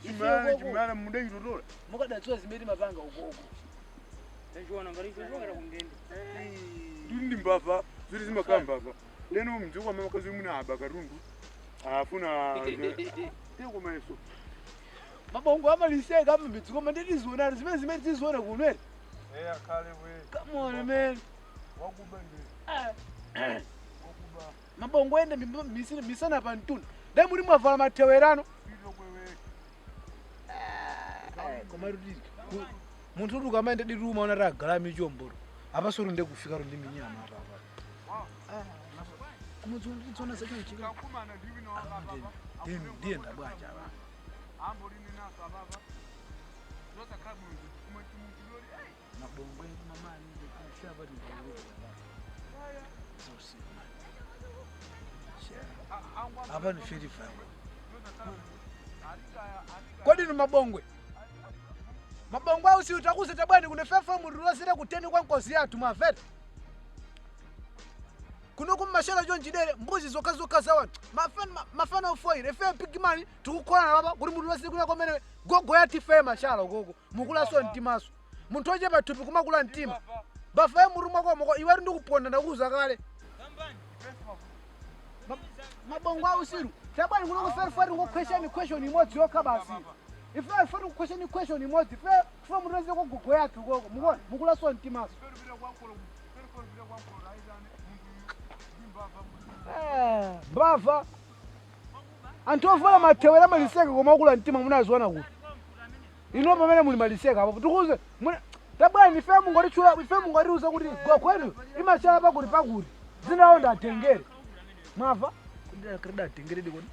Chimala chimala mude itotola. Mukadadziwa zimene mapanga ukoko. Tachiona ngati chochokera kumndende. Ndili mbava, ziri zimakambava. Leno mdziko amakazi muna aba katundu. Afuna ndeko mayeso. Mabongo amaliseka amambidziko manditiziona zimene zimene tiziona kunwere. Eh akhale we. Come on man. Wakuba nde. Mabongo ende misana pantunda. Dai muri mwavala matewerano. Koma rudi munthu uri ukamaenda diri umaona ragara michomboro. Apasoro ndekufika rundi minyama apa apa. Kumudziona sechonchika. Ndiyenda bwanja apa. Mabongo edu mamani ndikushava apa ni 55. Kodi ni mabongwe. Mabongwe au si utakuze tabwani kuna fefa murulosire kuteni kwa nkosi yathu maveta. Kuno kumashara jonjidere mbuzi zokazoka zawa. Mafana mafana ofoire efe pigmani tukukona baba kuri murulosire kuna komene gogo yati fe mashala gogo. Mukula so ntimaso. Muntu oje batupi kumakula ntima. Bafa murumwa kwa moko iwe ndikuponda ndakuza kale. Mabongo ausiru. Tabwani kuno kuferfa ngo question question imodzi yokha basi. Ife fer question question imodzi fe fe murulosire kwa gogo yathu gogo. Mukona mukula so ntimaso. Mbava anthu ovala matewera maliseka koma okula mtima munaziona kuti ino pamene muli maliseka apo tikuze tabwani ife mungotitchula ife mungotiuza kuti gokwenu imachala pakuti pakuti zinawo ndatengere mwava kudatengere dikoni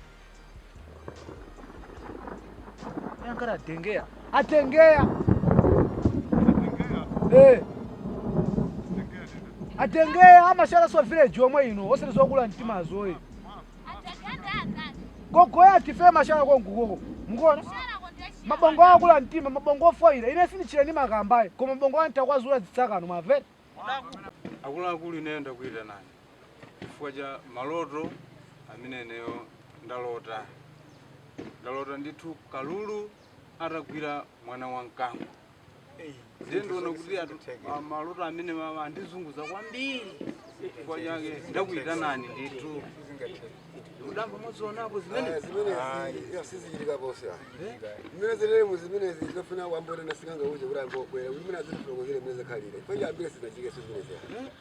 ankaratengeya atengeya atengeya amashala so village omwe ino osati zokula mtima azoyi gogo yati fe mashala kongukoko mukona mabongo akula mtima mabongo ofoira ine sindichira ndi makambayi koma mabongo antakwazula zitsakano mavere akuluakulu ine ndakuita nani chifukwa cha maloto ameneneyo ndalota ndalota ndithu kalulu atagwira mwana wa mkango. Ndiye ndiona kuti maloto amene andizunguza kwambiri chifukwa chake ndakuita nani ndithu udamba mwazionapo zimene sizichitika pose zimene zilemu zimenezi zofuna wambone nasikanga uje kuti ambobwera kuti mene azilifokozere mene zakhalire chifukwa chambire sizinachikeso zimenezi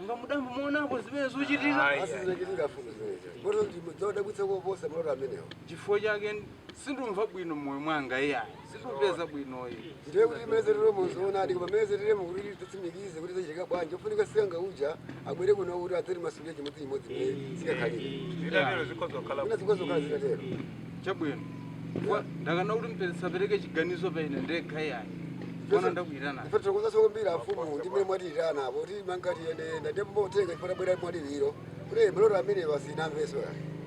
nga mudamba muonapo zimene zochitika asizinachitika fumu zimenezi moto zodabwitsa koposa maloto amenewo chifukwa chake sindumva bwino mmoyo mwanga iyayi sindupeza bwinoyi ndiye kuti mene zililemo zoonadi koma mene zililemo kuti titsimikize kuti zachitika bwanji ofunika sikanga uja abwere kuno kuti adzati masulire chimodzimodzi mene zikakhalire Mina zikozokhala zitatero chabwino ndakana kuti mpesapereke chiganizo paine ndekha iyayi kona ndakuitana ife tikuzaso kwambiri afumu ndi mmene mwatiyitana apo kuti mangati yendeyenda ndipo motenga chifukwa tabwera mwadiliro kuti maloto amene pasinamveso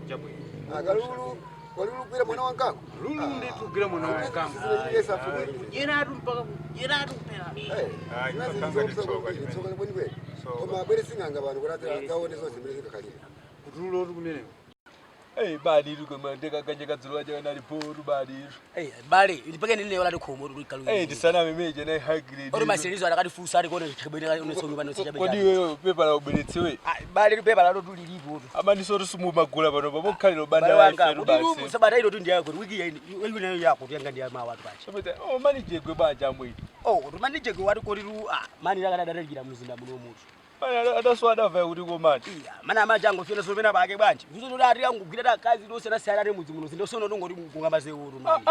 chabwino kalulu kalulu gwira mwana wa mkango lulu ndithu gwira mwana wa mkango sizinachitike afumu yenatu mpaka Jeratu kupera. Tsoka kwenikweni. Koma abwere sing'anga pano kuti adzaone zonse zimene zingakhalire. Kutulo uri kumeneko. Ei bali iri koma ndekaganje kadzulo kacho kanali poru bali iri. Eh, bali ndipake nine wala tikhomo uri kalu. Ei ndisana memeje nayi high grade. Uri maserizo akatifusa ari kone chibwere unesonga pano sichabe. Kodi iweyo pepa la ubweretsewe. Bali pepa la loti lilipo. Amaniso uri sumumagula pano pamokhalira banda Bale wanga, ife kuti basi. lu sabata ilo ndi yako wiki yaini wiki nayo yako yanga ndi yamawa watu pacha. Oh manijegwe banja amwene. Oh, kuti manijegwe wati kodi lu ah mani lakadadalikira mzinda muno mutu. Mana adaswada kuti komati. Iya, mana amajango fyona sopena pake bwanji. Kuzo kuti ati angugwira ta kazi lose na siyana mudzi muno zindo sono ndongoti kungamba zeuru mani.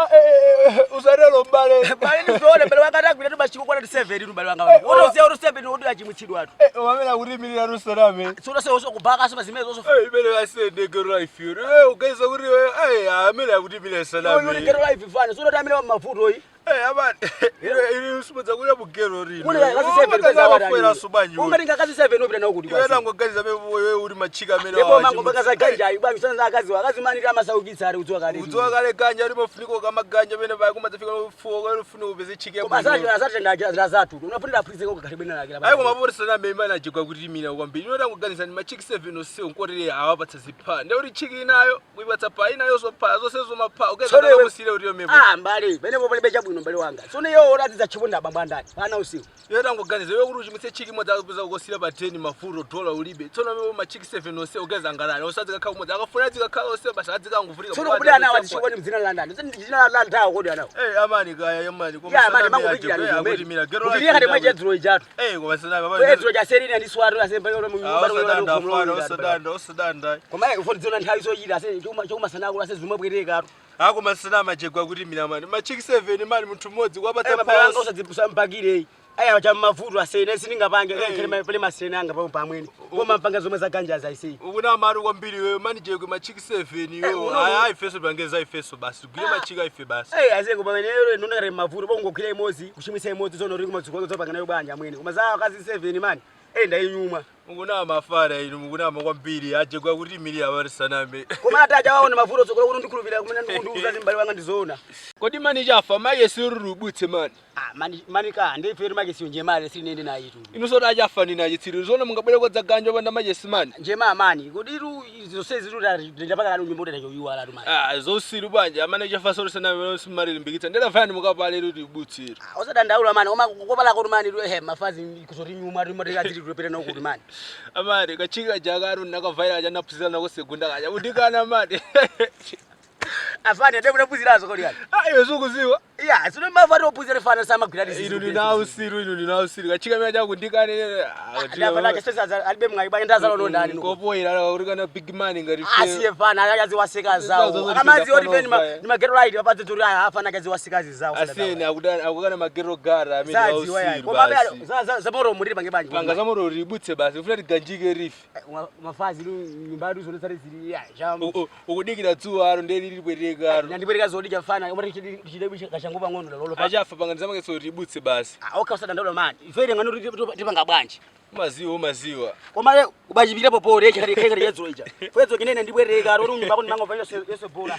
Usarelo mbale. Bale ndizone bale wakati agwira tu bachiko kwana 7 tu bale wanga. Woto siya uri 7 woto achimutsidwa atu. Eh, wamena kurimirira rusaname. Sono se oso kubaka so mazimene zoso. Eh, imene asende gero life yo. Eh, ukaisa kuti eh amene akutimira saname. Uri gero life fana. Sono tamene wa mavuto yi. Eh, abani. Ine usipodza kuti mugero rino. Kune kazi 7 kweza wafwera subanyu. Ungati ngakazi 7 opita nawo kuti Iwe nangoganiza pepo wewe uri machika amene Yebo mango bakaza ganja ayi bwanji sana akazi akazi mani amasaukitsa ari kudzoka kale. Kudzoka kale ganja limafuniko kama ganja amene pali kumadzafika kufuka kufunika upeze chike Koma asati asati ndazatu. Unafunira aphunzitse kokakhalibwena lake Ayi koma poti saname imene achigwa kuti mina kwambiri. Ino tangoganiza ndi machiki 7 osiwo nkotere awapatsa zipha. Ndi kuti chiki inayo kuipatsa pa inayo sopha zonse zomapha. Ukeza kusire kuti yomepo. Ah mbali, penepo palibe chabwino mbali wanga. Tsono iwo oratidza chiponda abambo andani. Pana usiku. Iwe tangoganiza iwe kuti uchimwitse chiki imodzi akupeza kukosira pa 10 mafuto dola ulibe. Tsono iwe machiki 7 osiwo ukeza ngalani. Osadzikakhala kumodzi akafuna adzikakhala osiwo basi adzikanguvulika. Tsono kuti ana watichikoni mdzina la ndani. Dzina la ndawo kodi anawo. Eh amani kaya amani koma Ya, amani, mangu kuchira ndi akuti mira gero Kuchira kati mwaje dzulo ijatu. Eh koma saname Kwe dzulo chaserina ndi swatu asemba yolo mu nyumba Osadanda fana osadanda osadanda. Koma ufoni dzona nthawi zochita ase chuma chuma sanakula ase zumwe bwereka atu. Ako masana achegwa kuti mina mani machiki 7 mani munthu mmodzi kwapatsa Eh mabanga osadzipuswa mpakire. Aya cha mavuto asene siningapange khele pele masene anga pamwe pamweni. Koma mpanga zomwe za ganja zaisi. Ukuna mari kwambiri wewe manijekwe machiki 7 iwewe. Ayi ayi feso bangeza ifeso basi. Gwire machiki aife basi. Eh azengo pamene nonakare mavuto bongogwira imodzi kuchimwisa imodzi zono ri kumadziko zopanga nayo banja mwene. Koma za akazi 7 mani. Eh ndayinyuma. Mukuna mafara inu mukuna kwambiri achegwa kuti miri abari saname. Koma ataja waona mavuto tsogolo kuti ndikhulupirira kumene ndikundiuza zimbali wanga ndizoona. Kodi mani chafa maye sirurubutse mani. Ah mani mani ka ndifere make siyo nje mali sinende nayi tu. Inu soda achafa nina chitsiro zoona mungabwere kwa dzaganja panda machesi mani. Nje mani kodi ru zonse ziru ndapaka kanu nyimbo ndacho yuwala tu mani. Ah zosiru banja amene chafa soro saname simalilimbikitsa ndedafana mukapale kuti butsiro. Ah osadandaula mani koma kopala kuti mani eh mafazi kuzoti nyuma ri mati kadziri kupera nawo kuti mani. Amari kachika jakaru nakavhaira kachanaphuzira nako segunda kacha kudikana mani. Afane ndipo ndaphuzirazo kodi kani. Ah iwe sukuziwa. Iya sino mafati ophuzira fana samagwira Inu ndinausiru inu ndinausiru kachika mena chakundikana. Ndafana chasesa alibe mwayi banja ndazalo no ndani. Kopoyera kuti kana big man ngati Asiye fana akaziwaseka zawo. Akamazi oti feni ni magero right apadze turi afana akaziwasekazi zawo. Asiyeni akukana magero gara amene Sadziwa yayi. ausiru Koma basi. zamoro muriri pange banja. Panga zamoro ributse basi ufuna tiganjike rifi. Mafazi nyumba yadu zone tsari ziri ya jam. Ukudikira dzuwa aro ndeli lilibwereka aro. Ndibwereka zodija fana omati chide kashango pang'ono lolo. Achafa panga ndizamakeso ributse basi. Ah okay usadandaula mani. Ifere ngano tipanga bwanji. Maziwa umaziwa. Koma le ubachipira popore chakati khaikati yadzulo ija. Fwedzo kinene ndibwereka aro nyumba kuti mango vayo yose bola.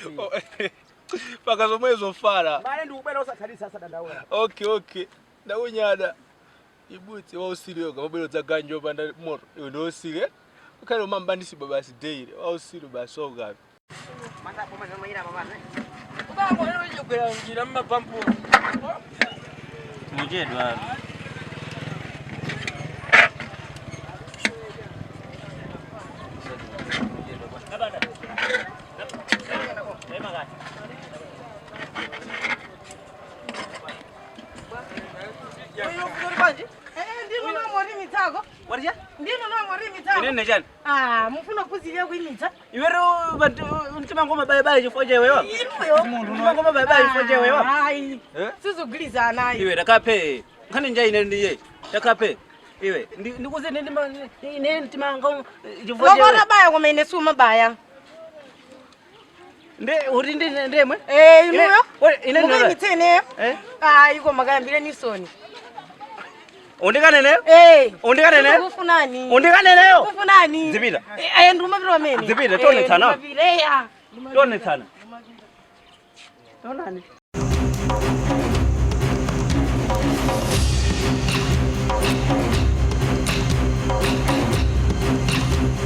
Paka zomwe zofara. Mane ndikubwera usakhalisa asadandaula. Okay okay. Ndakunyada. Ibutse wausiriwe kamabwero dzaganjo panda moto. Iwe ndiwosire. Ukhale umambanisiba basi daily. Wausiru basi waukapi. Muchedwa. Inene chani? Ah, mufuna kuphunzira kuimitsa? Iweru bantu mtimangoma bye bye chifukwa chewewa. Inuyo. Mtimangoma bye bye chifukwa chewewa. Hayi. Sizogwirizana ayi. Iwe takape. Nkhani nja ine ndiye. Takape. Iwe ndikuze ine mtimangoma chifukwa chewewa. Lokona baya koma ine sumabaya. Nde uri ndi ndemwe? Eh, inuyo. Ine ndinola. Mukuimitsa ineyo? Eh? Hayi koma kayambire nisoni. Undikaneneyo? Eh. Undikaneneyo? Kufunani? Undikaneneyo? Kufunani? Zipita. Eh, ndumapita pamene. Zipita, tionetsana. Ndumapita, eya. Tionetsana. Tonani.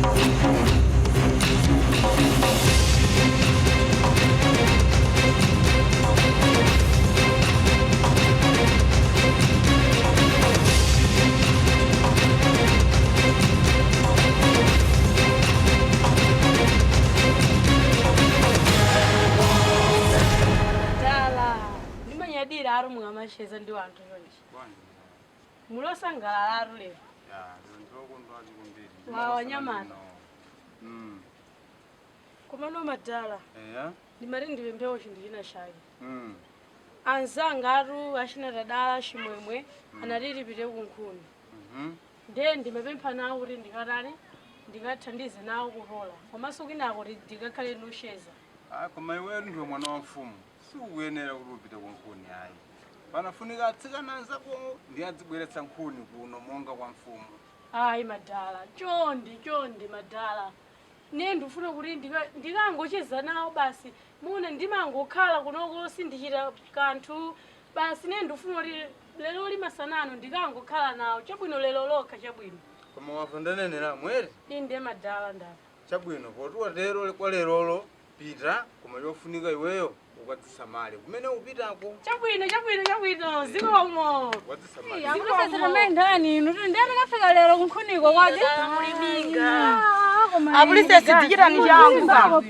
Dala, ndimanyadira ari mungamasheza ndi wanthu yonje. Mulosangalala ari lero. Wawanyamata. Komano madala, ndimati ndipemphewo chinthu china chake. Anzanga atu achina tadala chimwemwe anati tipite kunkhuni. Ndiye ndimapempha nawo kuti ndikatani ndikathandize nawo kutola. Komanso kwinako ndikakhale ndikucheza. Ah, koma iweyo ndiwe mwana wa mfumu, sikukuyenera kuti upite kunkhuni ayi. Panafunika atsikana anzako ndiye adzibweretsa nkhuni kuno monga kwa mfumu. Ayi madala, chondi chondi madala. Niye ndifuna kuti ndikangocheza nawo basi. Muna ndimangokhala kunoko sindichita kanthu basi. Niye ndifuna kuti lero limasanano ndikangokhala nawo chabwino lero lokha chabwino. Koma wamva ndanenera mwere? Inde madala ndapa. Chabwino, potuwa lero kwa lerolo pita, koma chofunika iweyo ukadzisamale kumene upitako. Chabwino chabwino chabwino zikomo. Ukadzisamale. Apulisesi inu ndiyani kafika lero kunkhuniko kwake. Apulisesi tichitani changu ka.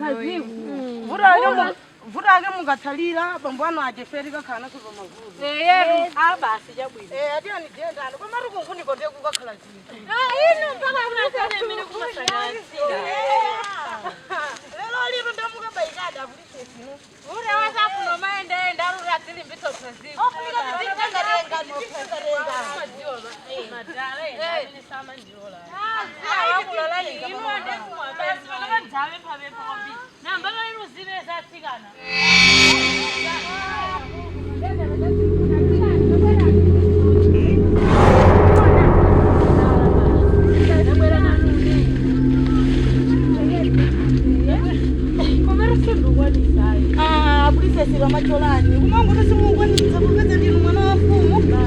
Vuta ake mungatsalira bambo anu acheferi kakhala naso pamavuto. Eyetu a basi chabwino. Eh, atiyani tiyendani komatu kunkhuniko ndiye kukakhala zinthu. Inu mpaka apulisesi mene kumasangasira. Lero lino ndamukabayikada apulisesi inu. Ure wasafuno maendaenda aruri adzilimbitsa phaziko. Ofunika tidzitengatenga tidzitengatenga. Madala amene samandiola. Ah, apulisesi ramacholani kumango simungwanitsa popeza ndinu mwana wa mfumu.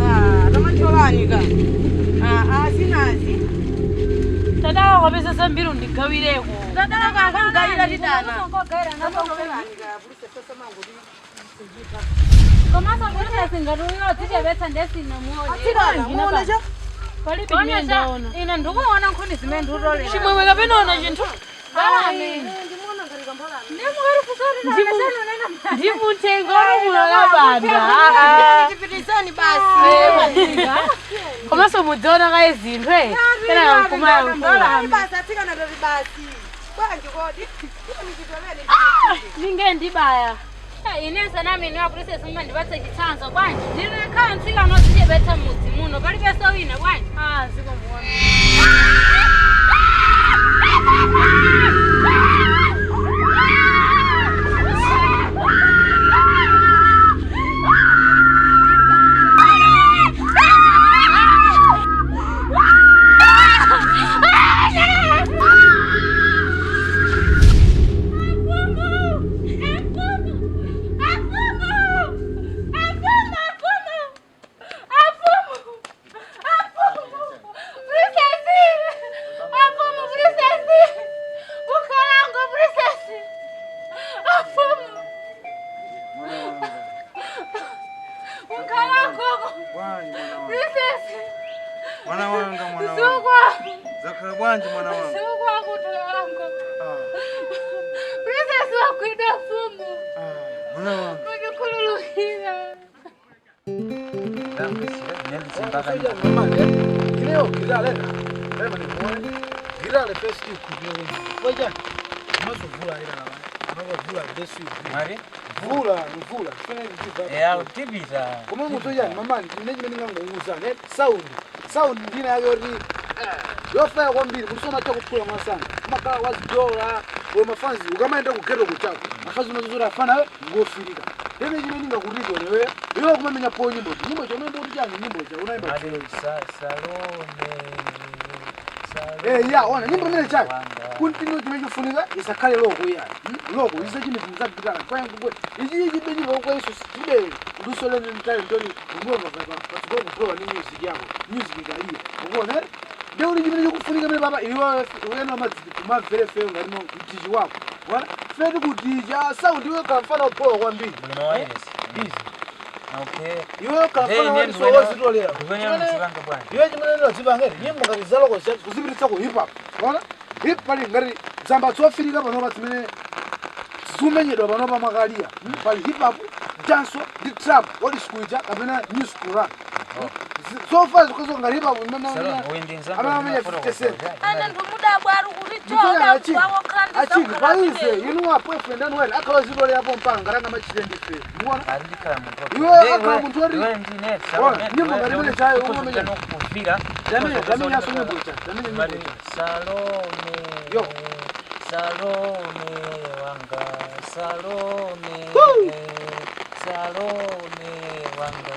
Ah, ramacholani ka. Ah, ah, sinazi. Tadala wapeza zambiri undigawireko. Tadala kankangayira tidana. Komanso apulisesi ngati uyo dzichepetsa ndesina Atsikana, muone cha? Palibe chimene ndaona. Ine ndikuona nkhuni zimene ndikutolera. Chimwemwe kapena ona chinthu? Mbalame. Ndimutengo orumulakabanda. Tipitizani basi. Komanso mudziona kaye zinthu eh. Pena nkumayankhula. Basi atsikana tati basi. Bwanji kodi? Ninge ndibaya. Inenso nami inu apulisesi mumandipatsa chitsanzo bwanji. Ndinekhala mtsikana odzichepetsa mudzi muno palibenso wina bwanji. Ah, zikomuona. Mwana wanga, mwana wanga. Zakhala bwanji mwana wanga. Mwana wanga. Ineyo gitara lena lema ndikuone gitara first ikupire waja mazovula ila na mazovula ndesu Mari? Vula mvula funa ndiva. Eya, tipita. Koma mutoja mama ndine chimene ndingangokuwuzani sound sound ndina yoti yofaya kwambiri kuti somatha kuphula mwasanga umakhala wazidola we mafanzi ukamaenda kugeto kuchako mafanzi unazozora afana ngofirika ine chimene ndingakutito newe iwe kumamenya po nyimbo nyimbo chomaimba kuti chani nyimbo cha unaimba Mari, Salome. Eh, ya ona nyimbo imene chake kuntino chimene chofunika isakhale loko iya loko isa chine chimuzagitala kwayanguwe ichi ichi benyimbo kwaiso chibe luso lene mtali ndoli umova patsogolo kuprowa ni music yako music ikaliya ukuona Ndekuti chimene chikufunika mene papa iwe uyena umamvere feyo ngati no mtichi wako. Wana feti kutija sound iwe kamfana upowa kwambiri. Bwino wireless. Okay. Iwe kamfana wati sowozitolera. Iwe chimene ndozipanga nyimbo ngati zaloko kuzipititsa ku hip hop. Wana hip pali ngati zamba zofirika panopa zimene zimenyedwa panopa mwakaliya. Pali hip hop, dance ndi trap, old school ija kapena new school rap. Zofa zikozo ngati hip hop amene 50 cent. Ane ndimudabwa kuti Mtsoya achiki. jo Achiki palize inu wa boyfriend anu wena akhala zitolera pompanga ngati angamachite ndife. Muona? Andikhala munthu. Iwe akhala munthu woti Iwe ndine Ona, nyimbo ngati imene chayo umamenya. Kuvira. Damene damene yaso nyimbo cha. Damene nyimbo cha. Salome. Yo. Salome wanga. Salome. Salome wanga.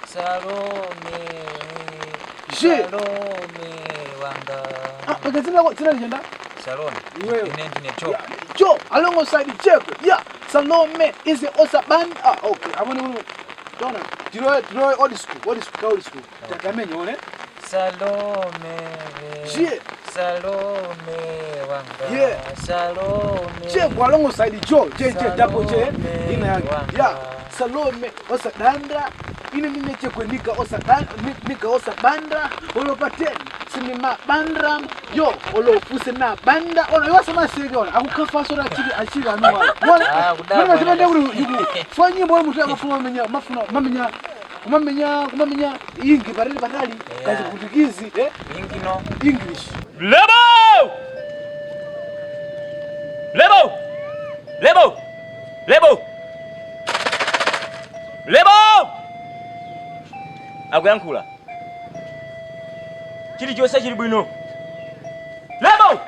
Salome. Je. Salome wanga. Ah, okay, dzina lako dzina lijenda? Salome. Iweyo. Ine ndine Joe. Joe alongside Jeko. Yeah, Salome is the osa band. Ah, okay. Amone uno. Dona. Tiro tiro old school, old school, old school. Damene one. Salome. Je. Salome wanga. Yeah. Salome. Jeko alongside Joe. J J double J. Ina yake. Salome Yeah. Salome osa danda. Ine mine chekwe nika osa banda, nika osa banda, olopa 10 sinima bandra yo olofuse na banda ona iwe samaseke ona akukafaso na achiki achiki anuwa Ah, kudabwa. mwana zimene kuti yuku fwa nyimbo yomutu amafuna mamenya mafuna mamenya kumamenya kumamenya ingi patali patali kazi kutikizi eh Ingi no English Lebo! Lebo! Lebo! Lebo! Lebo! Akuyankhula. Chilichonse chili bwino. Lebo!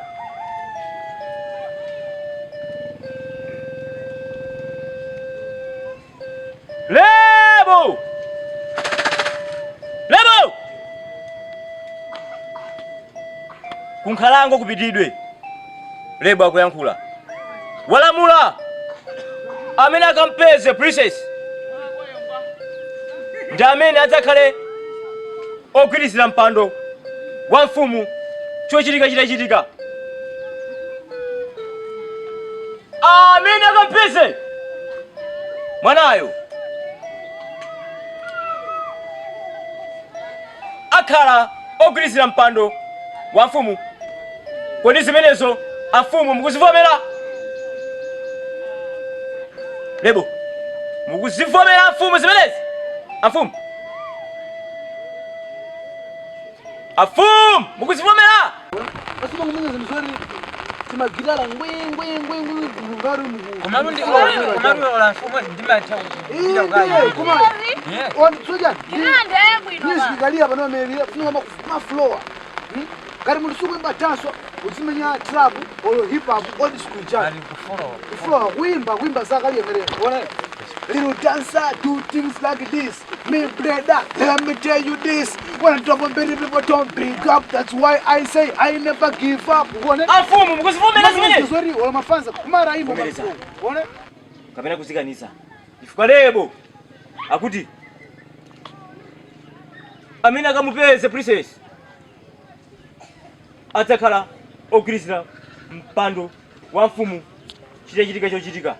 Lebo! Lebo! Kunkhalango kupitidwe. Lebo akuyankhula. Walamula amene akampeze princess ndi amene adzakhale ogwirizira mpando wa mfumu chochitika chitachitika. Amene akampeze mwanayo akhala ogwirizira mpando wa mfumu. Kodi zimenezo amfumu mukuzivomera? Lebo, mukuzivomera amfumu zimenezi? Amfumu, amfumu mukuzivomera? Asuma kumenya zinthu zoti timagitala ngwi ngwi ngwi ngwi ngati muku Komalu ndi komalu ola mfumu ndimatha kupita Iye, koma on soja Inande bwino ba. music kalia pano amelira funika maflowa ngati munthu sukuimba danso uzimenya trap olo hip hop old school jazz kuflowa kuimba kuimba zakaliya mere ona Little dancer do things like this. Me brother, let me tell you this. When I drop on many people don't bring up. That's why I say I never give up. Uone? Amfumu mukuzivomera zimenezi? Sorry, wala mafanza kumara imbo. Vomereza. Uone? Kapena kuzikanisa. Chifukwa lebo akuti amene akamupeze princess adzakhala ogwirizira mpando wa mfumu chitachitika chochitika.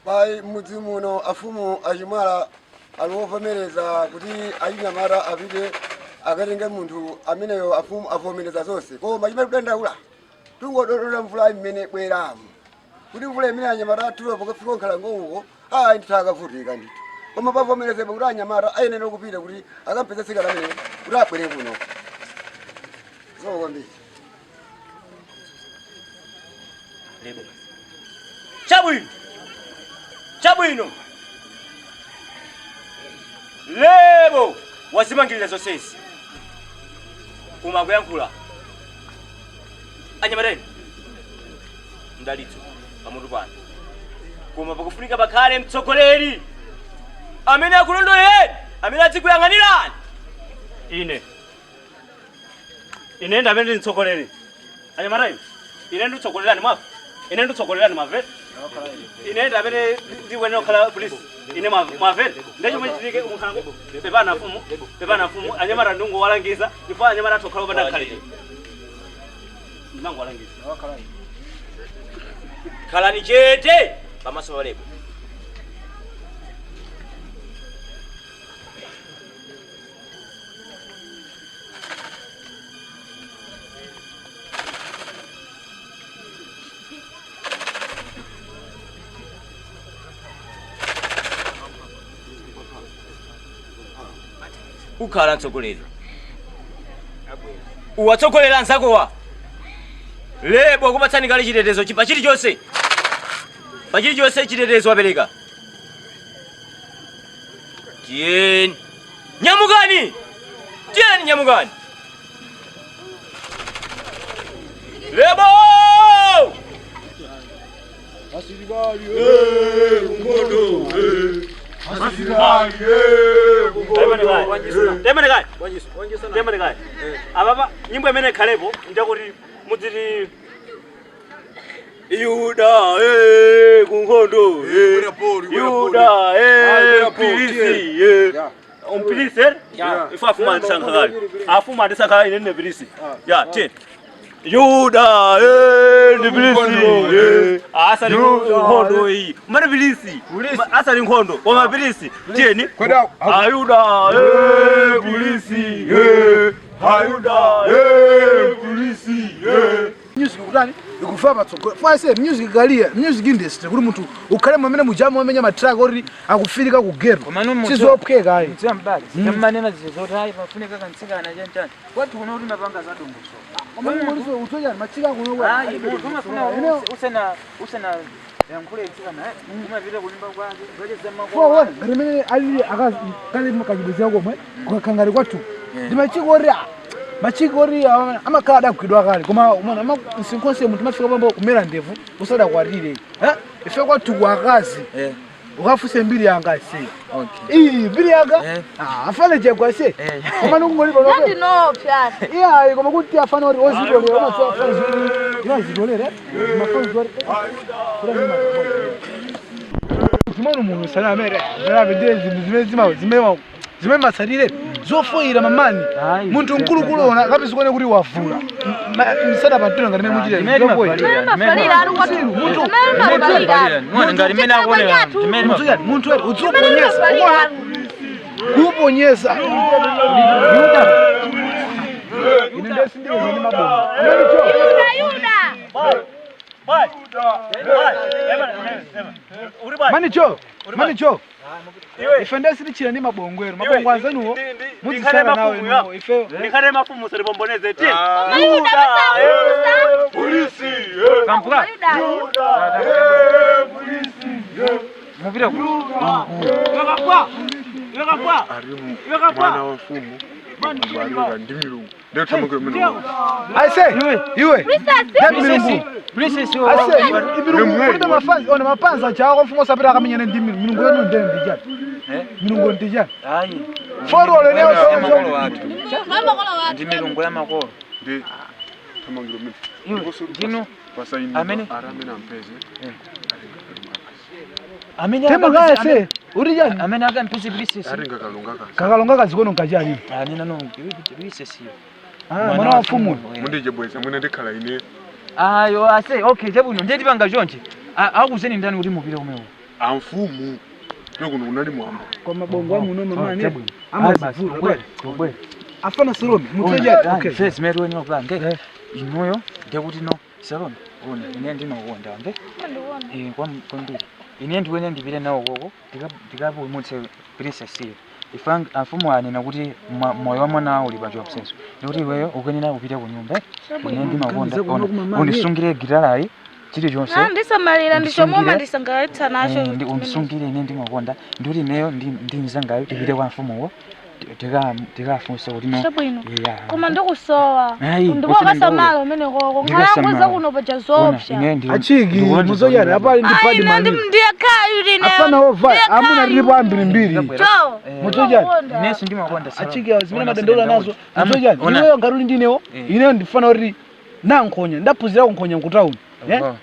Pai mudzi muno afumu achimwala aliwovomereza kuti achinyamata apite akatenge munthu ameneyo afumu avomereza zonse koma chimene kudandaula tungododola mvula imene bweramu kuti mvula imene anyamata athulo pakafika nkhalango uko ayi ndithu akavutika ndithu koma pavomerezedwa kuti anyamata ayenera kupita kuti akampeze tsikana ameneyo kuti abwere kuno zikomo kwambiri. Lebo. Chabwino. Chabwino. Lebo wazimangirira zonsezi. Koma akuyankhula. Anyamateni. Mdalitso pamutu pano. Koma pakufunika pakhale mtsogoleri amene akulondolereni, amene adzikuyang'anirani. Ine. Ine ndi amene ndili mtsogoleri. Anyamateni. Ine nditsogolerani mwafa. Ine nditsogolerani mwamvera. Ine ndi amene ndikuyenera kukhala polisi. Ine mwamvera. Ndiye chomwe chitike umkhango. Pepana mfumu. Pepana mfumu. Anyamata ndingowalangiza. Chifukwa anyamata athu okhala opanda khalidwe. Ndimangowalangiza. Khalani chete pamaso pa Lebo. Ukhala mtsogoleri, uwatsogolera anzakowa. Lebo akupatsani kale chitetezo pa chilichonse, pa chilichonse chitetezo wapereka. Tiyeni nyamukani, tiyeni nyamukani. Lebo! Asilikali kungodo, asilikali. Temene temene kai. Apapa nyimbo imene ikhalepo njakuti mudziti Yuda kunkhondo, Yuda mpilisi, umpilisi ife afuma andisankha kale, afuma andisankha kale, ine ndine pilisi ya tiyeni. Yuda ndi pilisi, asali nkhondo iyi umene pilisi asali nkhondo koma pilisi. Tiyeni, Ayuda pilisi, Ayuda pilisi. Music kutani ikufa patsogolo fase music career, music industry, kuti munthu ukhale mwamene mujamu amenya ma track oti akufirika ku ghetto sizophweka ayi. Mdziwa mbali zikammanena zizoti ayi, pafunika kantsikana chanchani kwathu kuno kuti mapanga zadongoso. Koma muliso utochani machika kuno? Ayi, munthu umafuna usena usena yankhule tsikana, umapita kunyumba kwake ukacheza. Fowona ngati mene alili akazi kale kachibwezera komwe kukangati kwathu ndi machiko oti machiko oti amakhala adagwidwa kale, koma umona msinkhonse munthu mafika pambo kumera ndevu usadakwatire. Ife kwathu ku akazi ukafunse mbiri yanga se, iyi mbiri yanga afane chegwa se, koma nikungolipa. Ndinopya. Iyayi, koma kuti afane oti ozitolera umadziwa afane inazitolera mafanzi oti zimene munthu sana amene amene zinthu zimene zima zimene zimene masalire zofoyira mamani munthu mkulukulu ona kapizikone kuti wavula msada pantuna ngati mene muchita. Munthu munthu eri udziuponyesa kuuponyesa ine ndesindikeza ndi mabomba. Yuda. Manicho, manicho, ife ndesitichira ndi mabongwero, mabongo anzanuwo mudzisala nawo inuwo ife. Ndikhale mafumu salipomboneze tiyeni. Polisi. Kampura. Mupira ku. Mwana wa mfumu kubalika ndi milungu ndethamangiro mene. Aise iwe, ndi milungu. Ase milungu kulibe mafanzi, ona mapanza chawo mfumu osapita akamenyana ndi milungu. Milungu yenu ndene ndijani? Milungu ndijani? Ayi. Forolo leo. Makolo athu. Ndi milungu ya makolo. Ndi thamangiro mene. Iwe, ndinu amene aramene ampeze. Amene Tema kaya se uri jani? Amene akampeze princess. Aringa kalonga kazi. Kakalonga kazikono nkachani? Anena no princess. Ah, mwana wa mfumu. Mundijebweza mwene ndikhala ine. Ayo ase, okay, chabwino, ndiye tipanga chonchi. Akuzeni ndani kuti mupite kumewo? Amfumu nekuno kunali mwambo. Kwa mabongo amuno mamani Chabwino. amazivula. Bwere. Afana Salome mutsoja, okay. First zimene tiyenera kupanga inuyo ndiye kuti no Salome, ona ine ndinokonda mve. Kwambiri ine ndikuyenera ndipite nawo koko tikapulumutse princess iyo. Ife amfumu anena kuti moyo wa mwana wawo uli pa chiopsezo, ndikuti iweyo ukuyenera upite ku nyumba. Ine ndimakonda, ona, undisungire gitarayi, chilichonse. Ndisamalira ndichomwe Undisungire. ndisangalatsa nacho. Undisungire, ine ndimakonda. Ndikuti ineyo ndi mzangayo tipite kwa mfumuwo tikafunse kuti no. Chabwino. Yeah. Koma ndikusowa. Ayi, ndipo usene. ukasamala umene koko Ndikasamala. nkhalango zakuno paja zoopsa. Achiki muzoyani apali ndi padi mani. Ndiyekhayu ine. Afana ovaya amuna tilipo ambirimbiri. Jo. Muzoyani. Inenso ndimakonda Salome. Achiki zimene madandaula nazo muzoyani. Ona. Iweyo ngati uli ndinewo, ineyo ndifana kuti Nankhonya ndaphunzira kunkhonya nkutauni.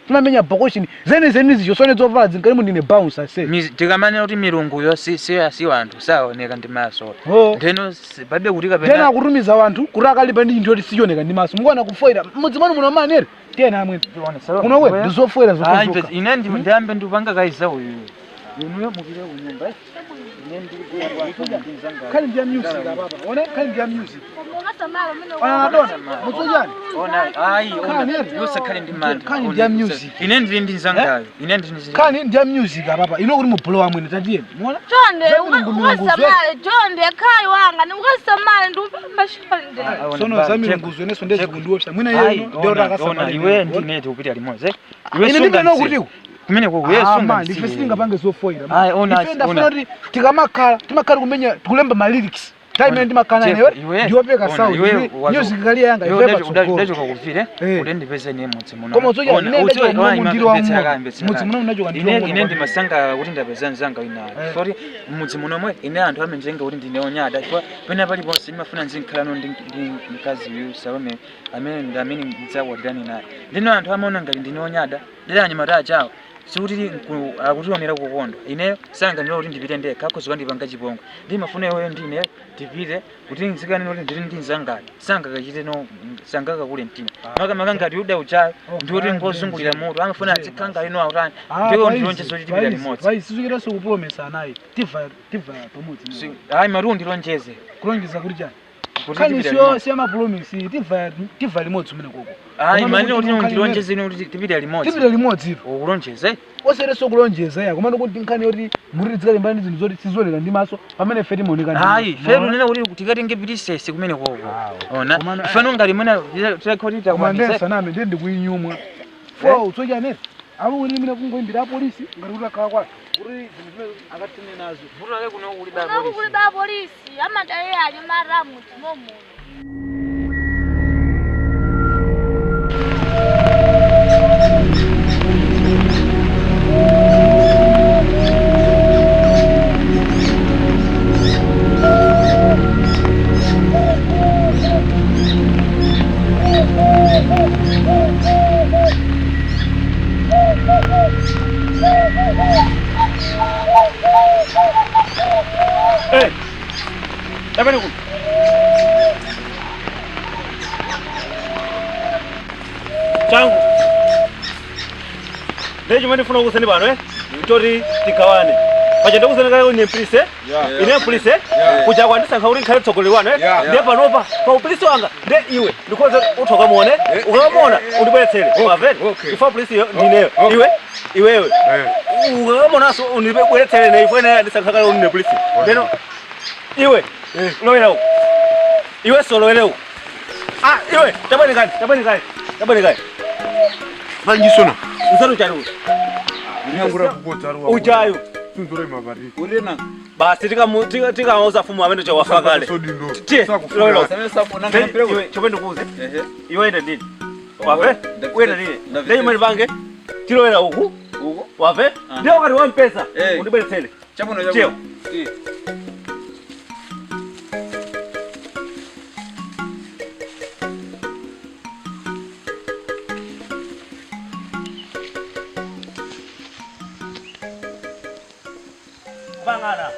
Timamenya bokoshini zenizeni zicho sone zovala zinkalimo ndine bounce ase. Tikamanena kuti milunguyo si wanthu saoneka ndi maso. Ndeno pabe kuti Tena kapena akutumiza wanthu kuti akalipa ndi chinthu choti sichioneka ndi maso. Mukuona kufoira mudzi mwanu muno manere tiyena amwene. Kuno kwe ndizofoira Ayi, zokhazoka. ine ndiyambe ndipanga kaiza uyu. Inuyo mupite kunyumba. Ine ndikugula kwa mzanga. Khali ndi ya music apapa. Ona khali ndi ya music. Ukasamala umene Ona adona mutsojani. Ona ayi ona Khali ere. yosakhale ndi mantha. Khali ndi ya music. Ine ndili ndi nzangayo. Ine ndili ndi Khali ndi ya music apapa. Ino kuti mubhulo wamwene tatiye. Muona? Chonde Za milungu milungu ukasamale chonde khali wanga ukasamale ndikupempha chonde. Sono za milungu zonenso ndezikundiopsa. Mwina iye ndio akasamala. Iwe ndine tikupita limodzi. Ine ndipita kutiko. Kumene koko iwe Ah, sunga. man, ife sitingapange zofoira. Ayi, ona, Ife ndafuna ona. kuti tikamakhala timakhala kumenya tikulemba ma lyrics. Time imene ndimakhala nayo ndiyopeka sound. Music kali yanga ife patsogolo. Udachoka kuvile udendipeze ine mudzi muno. Koma udzocha, ine ndachoka muno mundiro wa muno. Mudzi muno ndachoka ndiro Ine muno. ine ndimasangalala kuti ndapeza mzanga wina. Chifukwa mudzi muno mwe ine anthu amenjenga kuti ndine onyada. Chifukwa pena paliponse ndimafuna nzinkhalano ndi mkazi uyu Salome amene ndi amene ndidzakwatira naye. Ndino anthu amaona ngati ndine onyada. Dera anyamata achawo. Sikuti akutionera kukondwa. Ine sanganira kuti ndipite ndekha akhoza kandipanga chipongwe. Ndimafuna iweyo ndine tipite kuti nzikanena kuti ndili ndi mzangayo. Sangakachite no sangakakule mtima. Makamaka ngati uda uchayo ndikuti ngozungulira mutu amafuna azikhala ngati ino autani. Ndiwo ndilonjezo kuti tipita limodzi. Vai sizukiranso kupulomesa anayi. Tiva tiva pamodzi. Ayi mari undilonjeze. Kulonjeza kuti chani? Kuti Khani tipita siyo limodzi. siya mapulomesi tiva tiva limodzi umene koko. Ayi Komano manene kuti kuti nkhani ndilonjeze ino kuti tipita limodzi. Tipita limodzi ito. Ukulonjeze? Osereso kulonjeza ya komano kuti nkhani yoti muri dzikalimbana ndi zinthu zoti sizioneka ndi maso pamene ife timaoneka ndi Ayi, maso. feru nena kuti tikatenge pitisese kumene koko. Ona, ifano ngati mwina tilakhoti Koma takwanise. ndensaname ndiye ndikuinyumwa. Fo utsojanera. Abo wene mina kungoimbira apolisi ngati kuti akhala kwathu. Kuti zinthu zimene akatine nazo. Mutulale kuno kuli Kuno kuli ba polisi amadalira anyamata mudzi momuno. Eh. Tabani kuno. Changu. Ndiye chimene ndifuna kukuseni pano eh? Choti tigawane. Paja ndakuseni kale ine mpolisi eh? Ine mpolisi eh? Kuja kwandisankha kuti ndikhale mtsogoleri wanu eh? Ndiye panopa pa upolisi wanga ndiye iwe ndikhoza utha ukamuone ukakamuona undibweretsere. Wamvera? Chifukwa polisiyo ndineyo. Iwe iwewe. Ukakamuonanso undibweretsere ine ifo ine ndisankha kale ine polisi. Ndeno iwe lowera uko. Iwe solowere uko. Ah iwe tabani kani tabani kani tabani kani. Vanjisona. Usanu chani uyu. Uchayo. Urena. Basi tikamauza fumu amene chawafa kale. Tiye, lowera uko. Iwe chomwe ndikuuze. Iwe enda ndini. Wamve? Uyenda ndini. Ndiye chimene pange tilowera uku. Wamve? Ndiye ukati wampesa undibweretsere. Chabuno Tiye. chabuno. Pangana.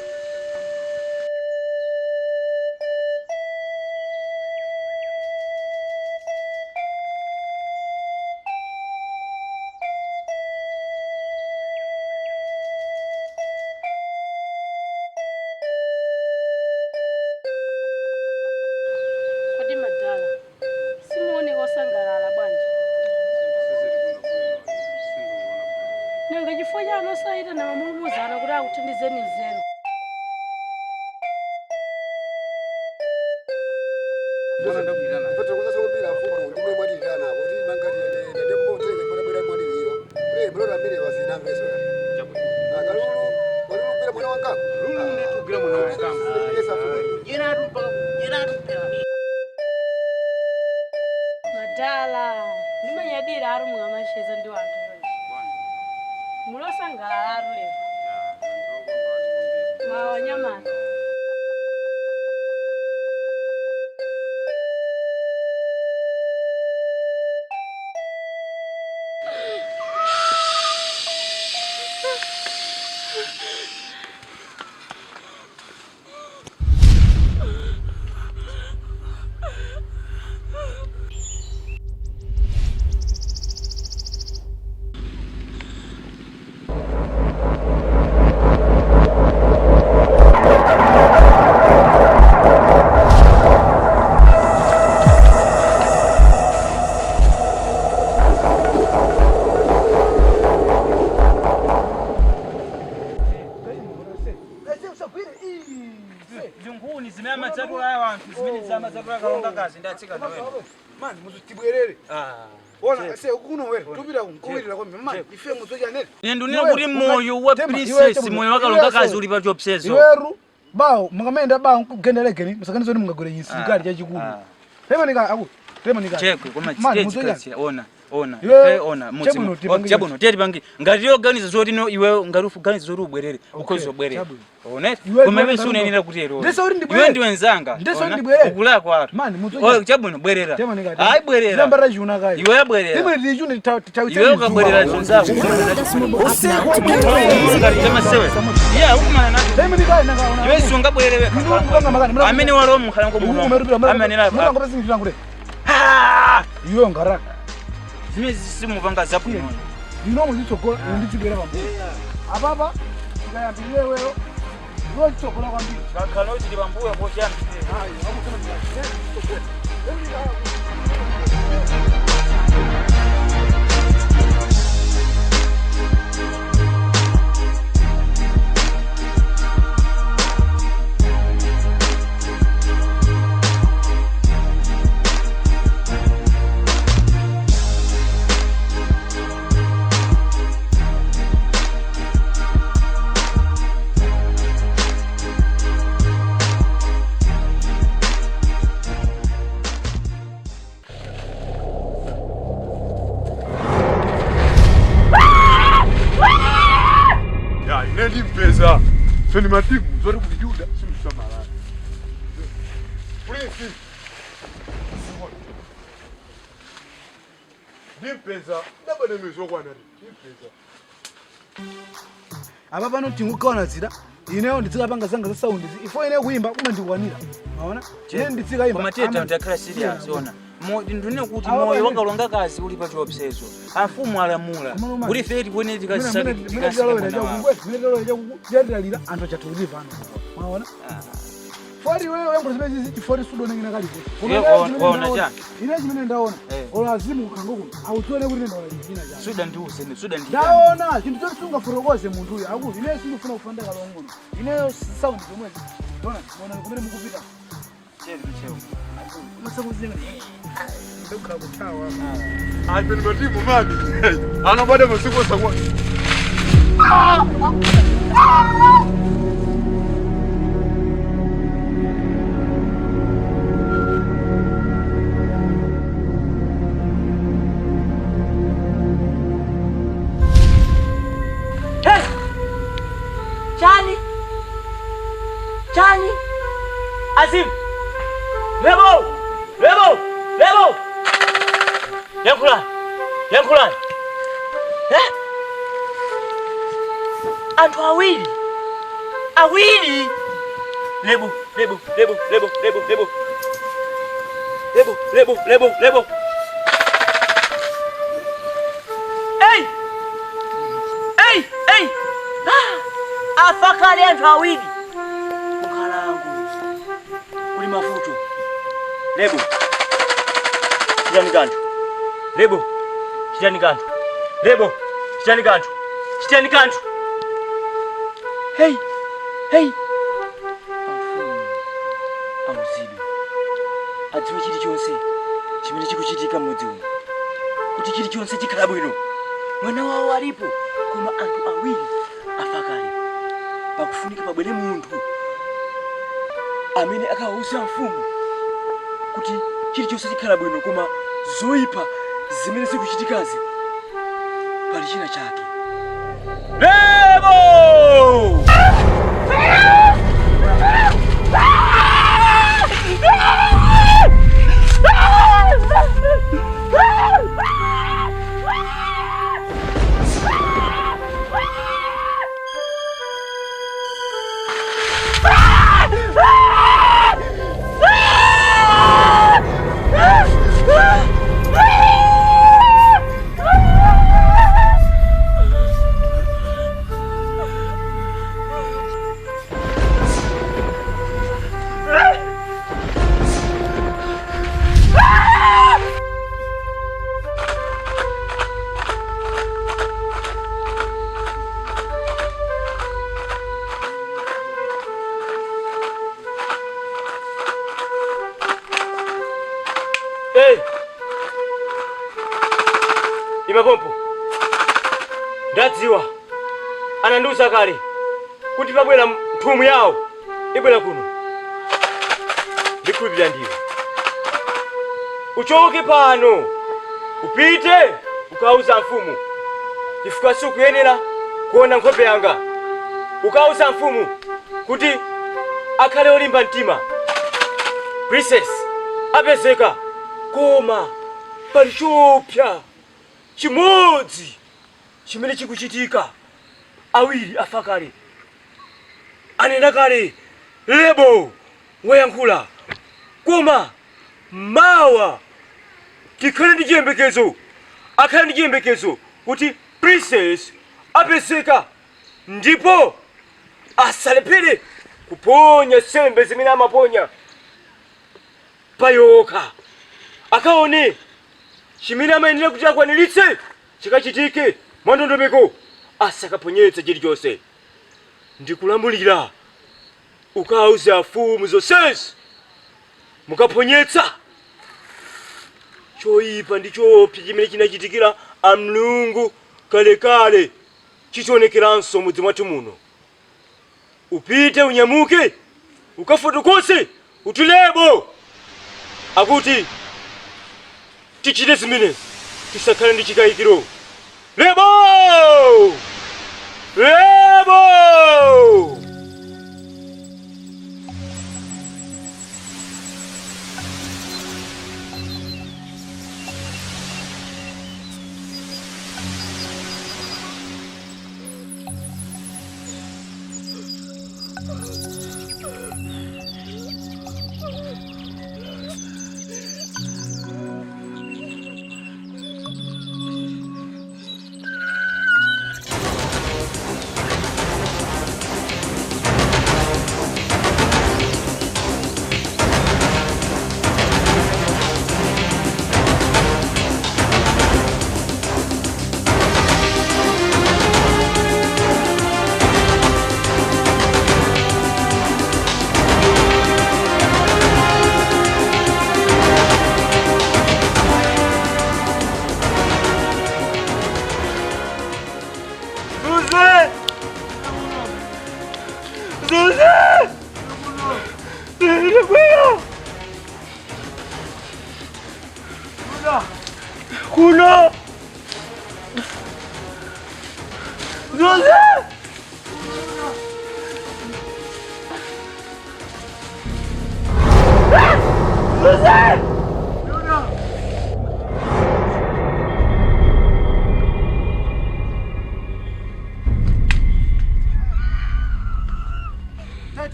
Kodi madala simuoneka osangalala bwanji? Nanga chifukwa chanu osayitana mamulumuzana kuti akuthandizeni nzeru. Tikuzasokumbira mfumu ndimwe mwatirana kuti mangati ndembotenge funa bwera mwadiliro. Kule mlora amene wasina mveso. Kalulu kalulu gwira mwana wanga. Lulu nditugwira mwana wanga. Yes afumu. Madala ndimanyadira ari mukamacheza ndi wanthu chonchi. Mulosangalala ari lero. Mawanyamata. Amazatola anthu zimene zamazatola kalonga kazi ndatsika nawene. Mani muzitibwerere. Ona Check. se kuno were tupita kunkuwirira kwambi mani ife muzojanere. Ine ndunena kuti moyo wa princess, moyo wa kalonga kazi uli pa chiopsezo. Iweru bawo mukamenda bawo nkugendelegeni musaganize kuti mungagwire chinsilikali chachikulu. Temanika aku temanika. Chekwe koma Mani, chitechi muzochani. kazi ona ona Iwe, ife ona chabwino tipange chabwino tiye tipange ngati yoganiza zoti no iwe ngati uganiza zoti ubwerere ukhoza ubwerere one Iwe koma iwe ndiwe sunenera kutero Ndese kuti ndibwerere. iwe ndiwe nzanga Ndese kuti ona, ndibwerere. ukulakwa atu Mani muzochani. Oh, chabwino bwerera Temanika. ayi bwerera Zambara chiuna kai. Iwe bwerera. Imwe ndichune tawitsa. Iwe ukabwerera zonzako iwe sungabwerere amene walowa mukhalango muno amenera Iwe ngaraka. zimene simupanga zabwino Ino muzitsogola nditsibwera pambuyo. Apapa tikayambirire weyo. Iwe tsogola kwambiri. Kakhala uchili pambuyo pochiyambirire. Ya, ine ndimpeza. So ni matimu zoti kuti Yuda simsamala. Prince. Ndimpeza. Ndabane mizokwana ndimpeza. Apa pano tingukaona zira. Ineyo nditsikapanga zanga za sound izi. Ifo ineyo kuimba kumandikwanira. Maona? Ine nditsikaimba. Koma tiye takhala serious ona. Ndine kuti Awa moyo bane. wakalonga kazi uli pa chiopsezo. Afumu alamula. Kuti ife tikuone tikasake tikasake anthu achatulukiva ano. Maona? Fori wewe yangu zimene zizi chifori sudonengena kalipo. Iwe waona chani? Ine chimene ndaona. Eh. Ola azimu kukhango kuno. Audzione kuti ndaona china chani. Suda ndiuze suda ndi. Ndaona chinthu choti sungafotokoze munthu uyu akuti ineyo sindifuna kufanda kalongono. Ineyo sound zomwezi. Ndaona ndaona kumene mukupita. Cheru cheru. Ndikukhala kuthawa. Ayi peni matimu mani. Anobada masiku sakwa. Hey! Chani! Chani! Azim! Lebo! Lebo! Lebo! Yankhulani! Yankhulani! Eh? Anthu awiri! Awiri! Lebo, lebo, lebo, lebo, lebo, lebo. Lebo, lebo, lebo, lebo. Ei! Ei, ei! Ah! Afa kale anthu awiri. Mukhalangu. Kuli mavuto. Lebo. Chitani kanthu. Lebo. Chitani kanthu. Lebo. Chitani kanthu. Chitani kanthu. Hey! Hey! Amfumu. Auzidwe. Adziwe chilichonse chimene chikuchitika m'mudzi uno. Kuti chilichonse chikhala bwino. Mwana wawo alipo koma anthu awiri afa kale. Pakufunika pabwere munthu amene akawauza mfumu kuti chilichonse chikhala bwino koma zoyipa zimene zikuchitikazi pali china chake. Lebo! Anandiuza kale kuti pabwera nthumwi yawo ibwera kuno. Ndikhulupirira ndiwe. Uchoke pano upite ukauza mfumu, chifukwa sikuyenera kuona nkhope yanga. Ukauza mfumu kuti akhale olimba mtima, princess apezeka, koma pali choopsa chimodzi chimene chikuchitika. Awiri afa kale, anena kale, lebo wayankhula, koma mawa tikhale ndi chiyembekezo, akhale ndi chiyembekezo kuti princess apezeka, ndipo asalephere kuponya sembe zimene amaponya payokha, akaone chimene amayenera kuti akwaniritse chikachitike mwandondomeko, asakaponyetse chilichonse. Ndikulamulira ukauze afumu zonsezi, mukaponyetsa choyipa ndi choopsa chimene chinachitikira amlungu kalekale chichionekeranso mudzi mwathu muno. Upite unyamuke ukafotokoze utilebo akuti tichite zimenezi, tisakhale ndi chikayikiro. Lebo! Lebo! Zuze! Zuze! Ndikuya! Kuno! Zuze! Zuze!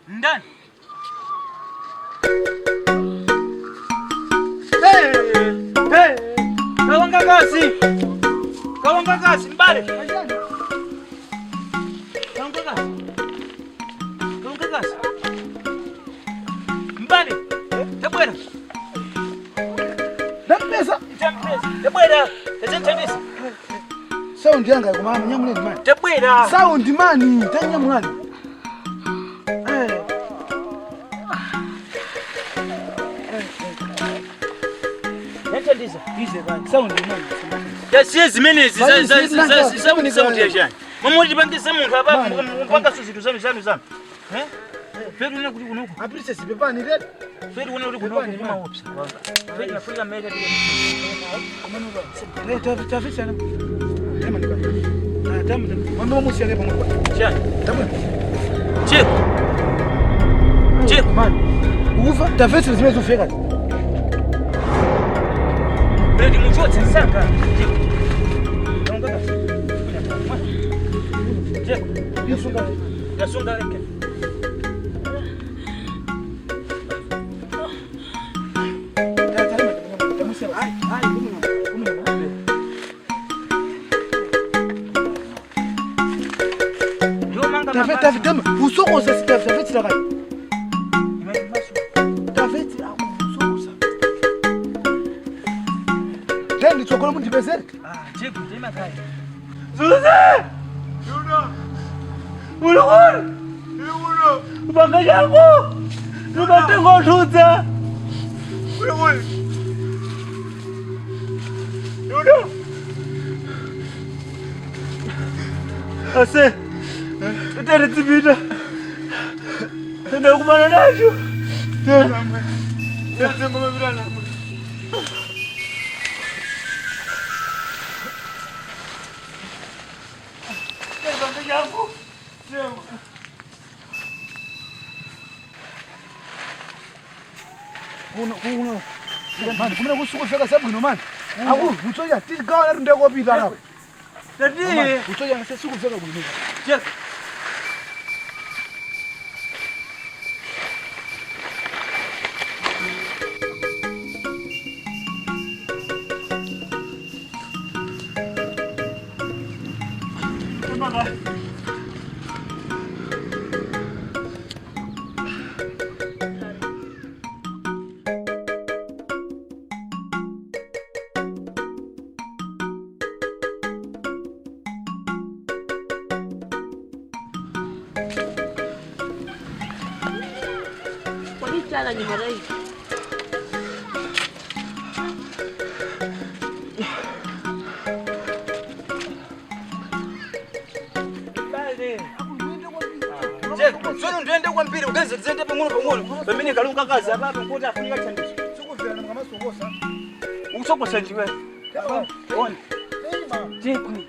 Ndani. Kalonga kasi. Kalonga kasi mbale. Kalonga kasi. Kalonga kasi. Mbale. Tabwera. Ndampeza. Ndampeza. Tabwera. Tazentendesa. Sound yanga ikumama nyamuleni mani. Tabwera. Sound mani, tanyamulani. Tendisa. Ize bani. Sound mani. Yasiye zimenezi Mani, zina- saundi saundi yachani. Mamuri tipangise munthu apa mpanga zinthu zanu zanu zanu. Eh? Fedu ne kuti kunoku. A princess pepani re. Fedu kuno kuti kunoku kumaopsa. Fedu nafurika mele. Re tafisa na. Tema ni bani. Ah, tamu tamu. Mambo musiane pamoja. Chani. Tamu. Cheko. Cheko. Mani. Ufa tafisa zimene zofika. Fedu muchotse nsanga. Cheko. Kalonga kasi. Cheko. Yasunga. Yasunga leke. Tafe tama usokosa tafetira kale. Tafetira usokosa. Tendi tsogolo mundipezere. Cheko, tema kai. Zuze! Ulukuru! Upanga changu! Lumatengo thudza! Yuda. Ase. Tere tipita. Ndakumana nacho. Tere ngomapita namwe. Yangu. Kuno kuno. Mani kumene kusukufika sabwino mani. Aku kutsoja tigawa lero ndekopita napo. Tati. Kutsoja sikufika bwino. Jack. Kodi chala nyumba hii. Tsono ndiende kwambiri ugenze dzende pang'ono pang'ono pamene kalunga kazi apapo nkuti afunika thandizo. Sikufika mukamasokosa. Ukusokosa ndiwe. Ona. Chikwi.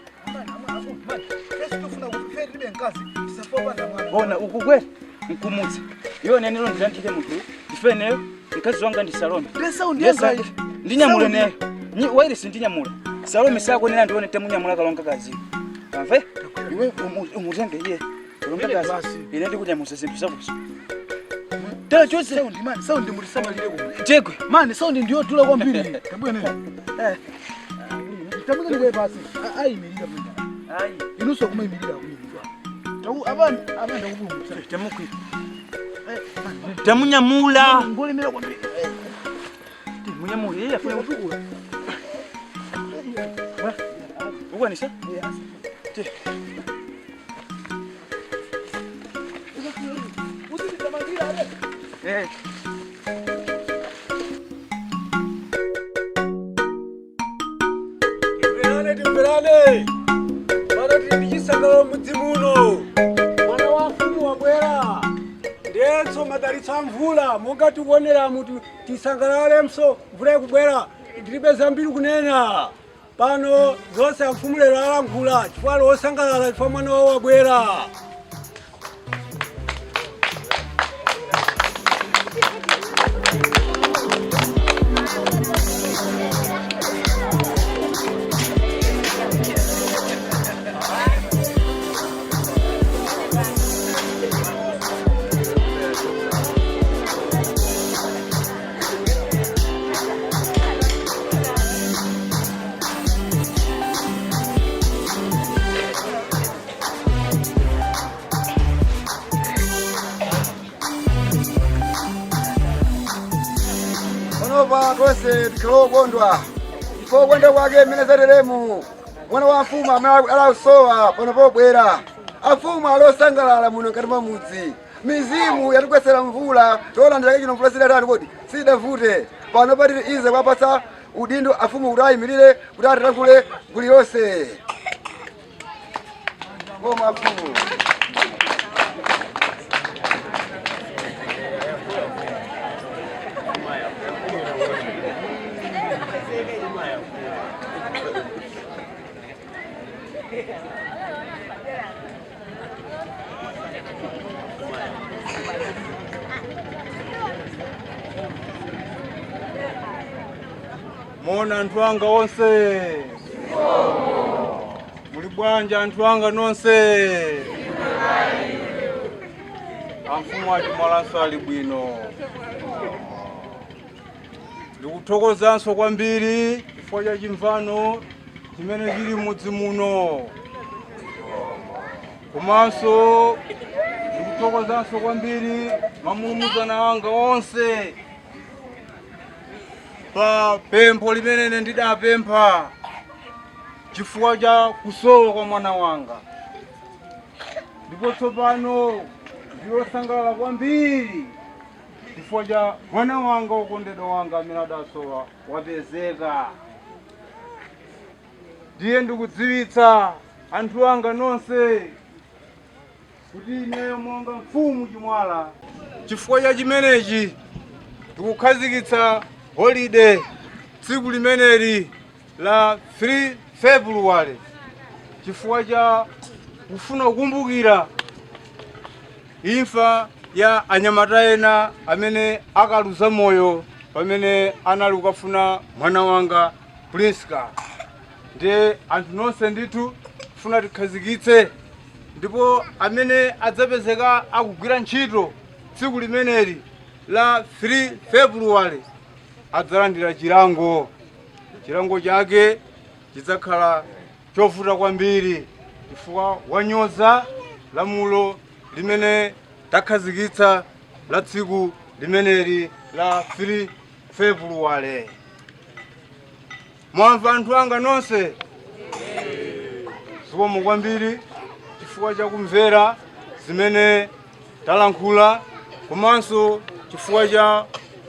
Ona uku kwera nkumutse. Iwe nenero ndilandire munthu ifeneyo mkazi wanga ndi Salome. Ndinyamule neyo. Wairisi ndinyamula. Salome sakonera ndione temunyamula kalonga kazi. Amve? Iwe umutenge iye. Kalonga kazi. Ine ndikunyamusa zinthu zakuso. Tera chose. Sound man, sound mulisamalire kumwe. Chekwe. Man, sound ndiyo tula kwambiri. Tabwene. Tabwene ndiwe basi. Ayimirira mwina. Ayi. Inuso kumayimirira kuyimirira. Taku abantu abanda kubumutsa. Temukwi. Temunyamula. Ngolemera kwambiri. Munyamula iye afuna kutukula. Ukwanisa? Eh. Timverane timverane. Pano tili ndi chisangalalo mudzi muno. Mwana wa mfumu wabwera. Ndetso madalitso a mvula monga tikuonera muti tisangalale mso mvula ikubwera tilibe zambiri kunena. Pano zonse amfumu lero alankhula chifukwa ali osangalala chifukwa mwana wawo wabwera. Panopa tonse tikhala okondwa chifukwa kukwenda kwake mmene zateremu mwana wa mfumu amene alausowa pano pobwera afumu ali osangalala muno mkati mwa mudzi mizimu yatigwetsera mvula tolandira chino mvula sidatani kodi sidavute pano patili ize kwapatsa udindo afumu kuti ayimirire kuti atilankhule gulu lonse koma afumu. Mona anthu anga onse. Muli bwanji anthu anga nonse. Amfumu achimwalanso ali bwino. Ndikuthokozanso kwambiri chifukwa cha chimvano chimene chili mudzi muno. Komanso ndikuthokozanso kwambiri mamulumuzana anga onse pa pempho limene ine ndidapempha chifukwa cha kusowa kwa mwana wanga. Ndipo tsopano ndiyosangalala kwambiri chifukwa cha mwana wanga wokondedwa wanga amene adasowa wapezeka. Ndiye ndikudziwitsa anthu anga nonse kuti ineyo monga mfumu Chimwala, chifukwa cha chimenechi ndikukhazikitsa holiday tsiku limeneli la 3 February chifukwa cha kufuna kukumbukira imfa ya anyamata ena amene akaluza moyo pamene anali kukafuna mwana wanga Priska. Ndiye anthu nonse ndithu funa tikhazikitse, ndipo amene adzapezeka akugwira ntchito tsiku limeneli la 3 February adzalandira chilango. Chilango chake chidzakhala chovuta kwambiri chifukwa wanyoza lamulo limene takhazikitsa la tsiku limeneli la 3 February. Mwamva anthu anga nonse? Zikomo kwambiri chifukwa chakumvera zimene talankhula, komanso chifukwa cha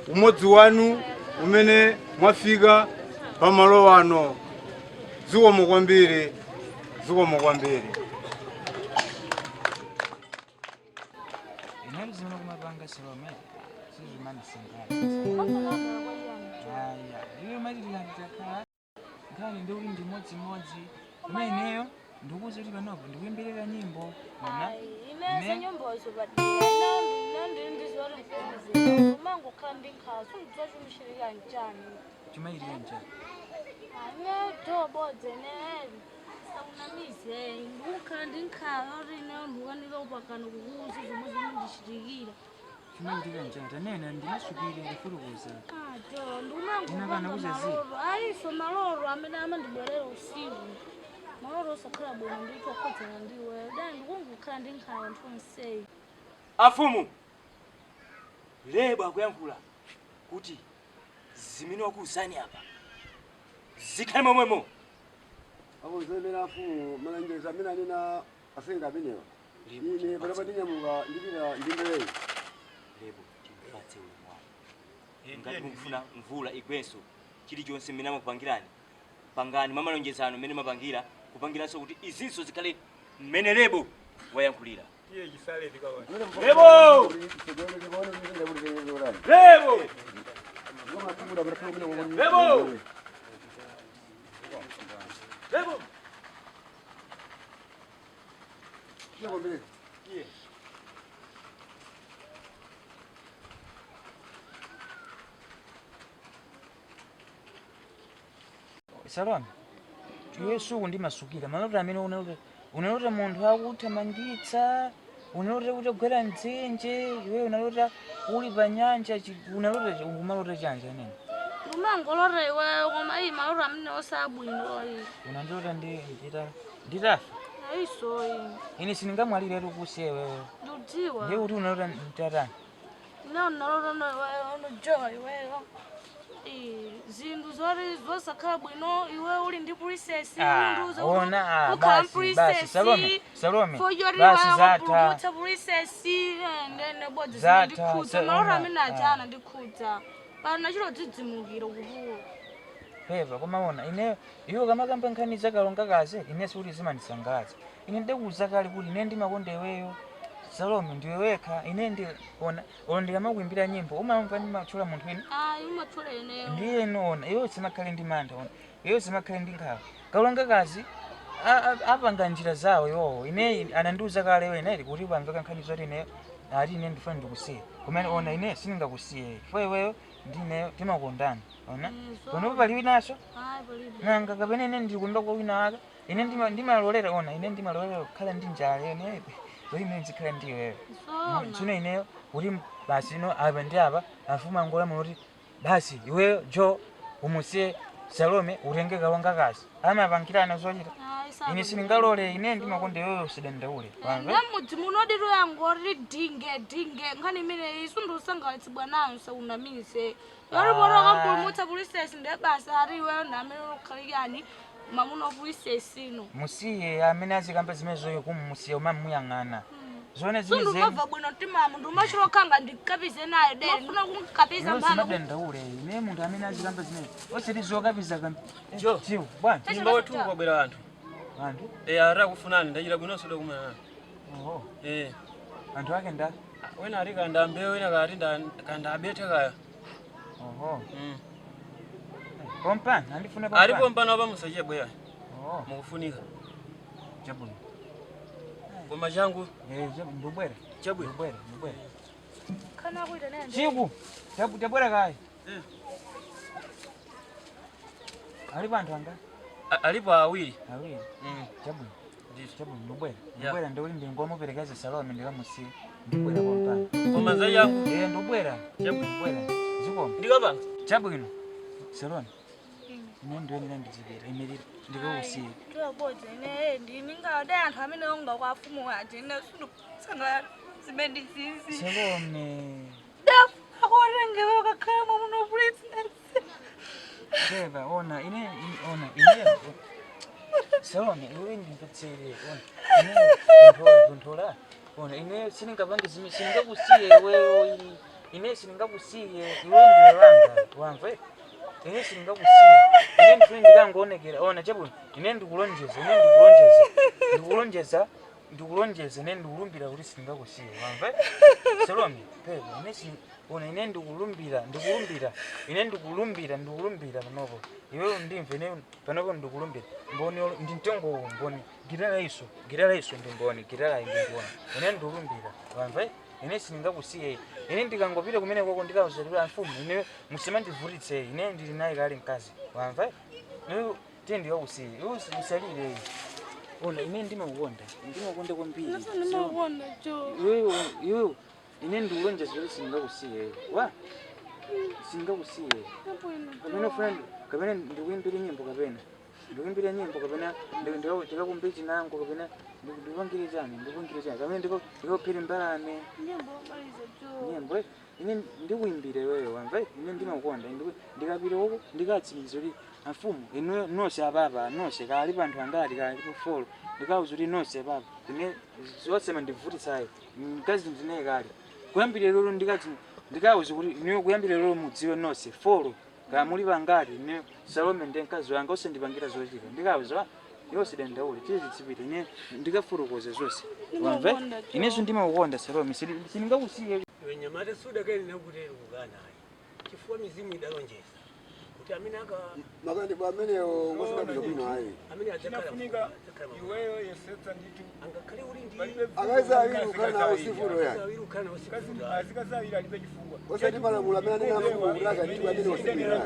umodzi wanu umene mwafika pamalo ano. Zikomo kwambiri, zikomo kwambiri. Inali zimene kumapanga Salome sizimanisangalatsa. Aya, iwe mati tikanditakhala nkhani ndi kuti ndi modzimodzi, koma ineyo ndikuwuza kuti panopo ndikuyimbirira nyimbo ona. Inese nyimbozo padera ine ndizoti mfumu umangokhala ndi nkhala sundidziwa chimishirika nchani. Chimachitika nchani? Ine tobodza ine sakunamize ndikukhala ndi nkhala oti ine ndikukanika kupakana kukuuza zomwe zimundichitikira. Chimachitika nchani? Tanena ndimasukire kufurukuza. Jo, ndikumangopanga maloto ayiso maloto amene amandibwerera usiku, maloto osakhala bwino ndithu okhodzana ndi iweyo dai ndikungokhala ndi nkhala anthu onseyi. Afumu, Lebo akuyankhula kuti zimene wakuuzani apa zikhale momwemo. Akonzemera afumu malangizo amene anena asenga amenewa. Ine panopa ndinyamuka ndipita ndi mbeweyi. Lebo, timpatse ulemu wake. Ngati mukufuna mvula igwenso, chilichonse mmene amakupangirani pangani mwa malonjezano mmene mapangira kupangiranso kuti izinso zikhale mmene Lebo wayankhulira. Lebo! Lebo! Lebo! Lebo! Iye. Salome, iwe suku ndimasukira maloto amene unalota, unalota munthu akuthamangitsa, unalota kuti ugwera mdzenje, iwe unalota uli pa nyanja, unalota umalota chanji anene? Umangolota iweyo koma iyi maloto amene osabwino iyi. Unandilota nditafa. Ayiso iyi. Ine sindingamwalire kusiya iweyo. Ndikudziwa. Ndiye kuti unalota mtatani? Ine unalota no iweyo no joy iweyo. Zinthu zoti zosakhala bwino iwe uli ndi princess. Undiuze kuti Ona, ukhala basi, basi, princess. Salome, Salome, Fojori basi iweyo zatha. wapulumutsa princess ndene bodzi Zatha, ndikhudza maloto amene achana ndikhudza pano nachito dzidzimukira kupuwa. Pepa, koma ona ine iwe kamakamba nkhani zakalonga kaze ine sikuti zimandisangalatsa. Ine ndikuwuza kale kuti ine ndimakonda iweyo Salome, ndiwe wekha. Ine ndi ona ona ndikamakuimbira nyimbo umamva ndimatchula munthu ine. Ayi umatchula ineyo. Ndiye ino ona iwe simakhale ndi mantha, ona iwe simakhale ndi nkhawa. Kalonga kazi apanga njira zawo iwowo. Ine anandiwuza kale iwe ine kuti pamveka nkhani zoti ine ati ine ndifuna ndikusiye, kumene ona ine sindingakusiye chifukwa iweyo ndineyo timakondana. Ona panopo pali winaso Ayi palibe. nanga kapena ine ndikuimba kwa wina wake. Ine ndimalolera ona ine ndimalolera kukhala ndi njala ine zoti ine ndizikhala ndi iweyo. Zona. Tsono ineyo kuti basi ino apa ndi apa afumu angolamula kuti basi iweyo Jo umusiye Salome utenge kalonga kazi amapangirana zochita. Ine sindingalole, ine ndimakonda iweyo usadandaule. Wamva? Namudzi munodiro yangori dinge dinge nkhani imeneyi sundiusangalatsidwa nayo saunamise yoriporo kampulumutsa princess ndiye basa ari iweyo ndamene ukhalikani mamuna wa princess ino. Musiye amene azikamba zimene zoyo kumumusiya umamuyang'ana. Zone zini zeni. Sindumva bwino mtima munthu umachilokhanga ndikapize nayo dere. Ndifuna kunkapiza Iwe mphana. simadandaule ine munthu amene azikamba zimene osati zokapiza kam Jo. Chiu, bwana. Nyumba wetu kwabwera anthu. Anthu? Eh, ara kufunani ndachita bwinonso dakumana nanu. Oho. Eh. Anthu ake nda? Wena ali kanda mbewu wena kati kanda abete kaya. Oho. Pompano, andifuna pompano. Alipo mpano apa musachiye bweya. Oh. Mukufunika. Chabwino. Koma changu. Eh, chabwino ndubwera. Chabwino. Ndubwera, ndubwera. Kana kuita naye. Chiku. Tabwera kaya. Alipo anthu anga? Alipo awiri. Awiri. Chabwino. Chabwino ndubwera. Ya. Ndubwera ndikuti ndingomuperekeza Salome ndikamusiye. Ndubwera pompano. Koma za changu. Eh, ndubwera. Chabwino. Ndubwera. Zikomo. Ndikapanga. Chabwino. Salome. Ine ndiyenera ndizipita imirira ndikakusiye. Ndiyabodza ine ndiningade anthu amene onga kwa afumu aja ine sindikusangalala zimene zizi. Salome. Akutengewe kakhala muno princess. Beba, ona, ine, ona, ine. Salome, iwe ndimvetsere, ona. Ine, kontrola, kontrola. Ona, ine sindingapange zimene, sindingakusiye iweyo, ine sindingakusiye, iwe ndiwe wanga, wamva? Ine sindingakusiye. Ine ndifune ndikangoonekera, ona chabwino, ine ndikulonjeza, ine ndikulonjeza, ndikulonjeza, ndikulonjeza, ine ndikulumbira kuti sindingakusiye, wamva? Salome, beba, ine ona ine ndikulumbira, ndikulumbira, ine ndikulumbira, ndikulumbira panopo. Iwe ndimve ine panopo ndikulumbira. Mboni ndi mtengo mboni, gitara iso, gitara iso ndi mboni, gitara ndi mboni. Ine ndikulumbira, wamva? Ine sindingakusiye. Ine ndikangopita kumene kwako ndikawuzalira mfumu, ine musamandivutitse, ine ndili naye kale mkazi, wamva? Iwe tiye ndikakusiye, iwe usalire. Ona ine ndimakukonda, ndimakukonda kwambiri. Ndimakukonda cho. Iwe iwe ine ndikulonjeza kuti sindingakusiye. Wa? Sindingakusiye. Kapena ufuna kapena ndikuimbire nyimbo kapena. Ndikuimbire nyimbo kapena ndikakumbire chinango kapena ndikupangire chani, ndikupangire chani. Kapena ndikuphere mbalame. Nyimbo maliza cho. Nyimbo ine ndikuimbire iweyo wamva? Ine ndimakukonda. Ndikapita uko ndikatsimikiza kuti amfumu inu nonse apapa nonse kali panthu angati kali kufolo ndikawuza kuti nonse apapa ine zonse mandivutitsayo mkazi ndinaye kale kuyambira lero ndikati ndikawuza kuti ine kuyambira lero mudziwe nonse folo kaya muli pangati ine Salome ndi mkazi wanga osandipangira zochita ndikawuza yonse dandaule tiye tizipita ine ndikafotokoza zonse wamva inenso ndimakukonda Salome sindingakusiye Iwe nyamata sudakayenera kutero kukana ayi. Chifukwa mizimu idalonjeza. Kuti amene aka Makandi amenewo ngosadabwino bwino ayi. amene adzakhala Chinafunika iweyo yesetsa ndithu. Angakhale uli ndi Akazi awiri kukhala nawo sifuno yani. awiri kukhala nawo sifuno. Azikazi awiri alibe chifukwa. Osati malamulo amene anena mfumu kuti akatiwe amene osipira.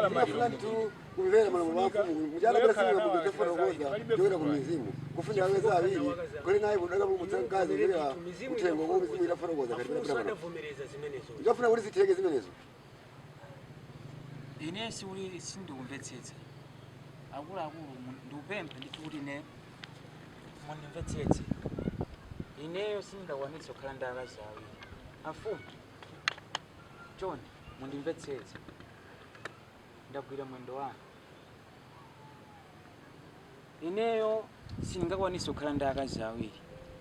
Tinafuna ndithu kumvera malamulo a mfumu. Muchalapera singa munthu chofotokoza choyera ku mizimu. Kufunika akazi awiri kuli naye kudakapulumutsa mkazi kulera kuthengo ko mizimu itafotokoza kati Afumu pera pano. sadavomereza zimenezo. Ndikafuna kuti zitheke zimenezo. Ine siuli sindikumvetsetsa. Akuluakulu ndikupempha ndithu kuti ine mundimvetsetse. Ineyo sindingakwanitse kukhala ndi akazi awiri. Amfumu, chonde mundimvetsetse. Ndagwira mwendo wanu. Ineyo sindingakwanitse kukhala ndi akazi awiri.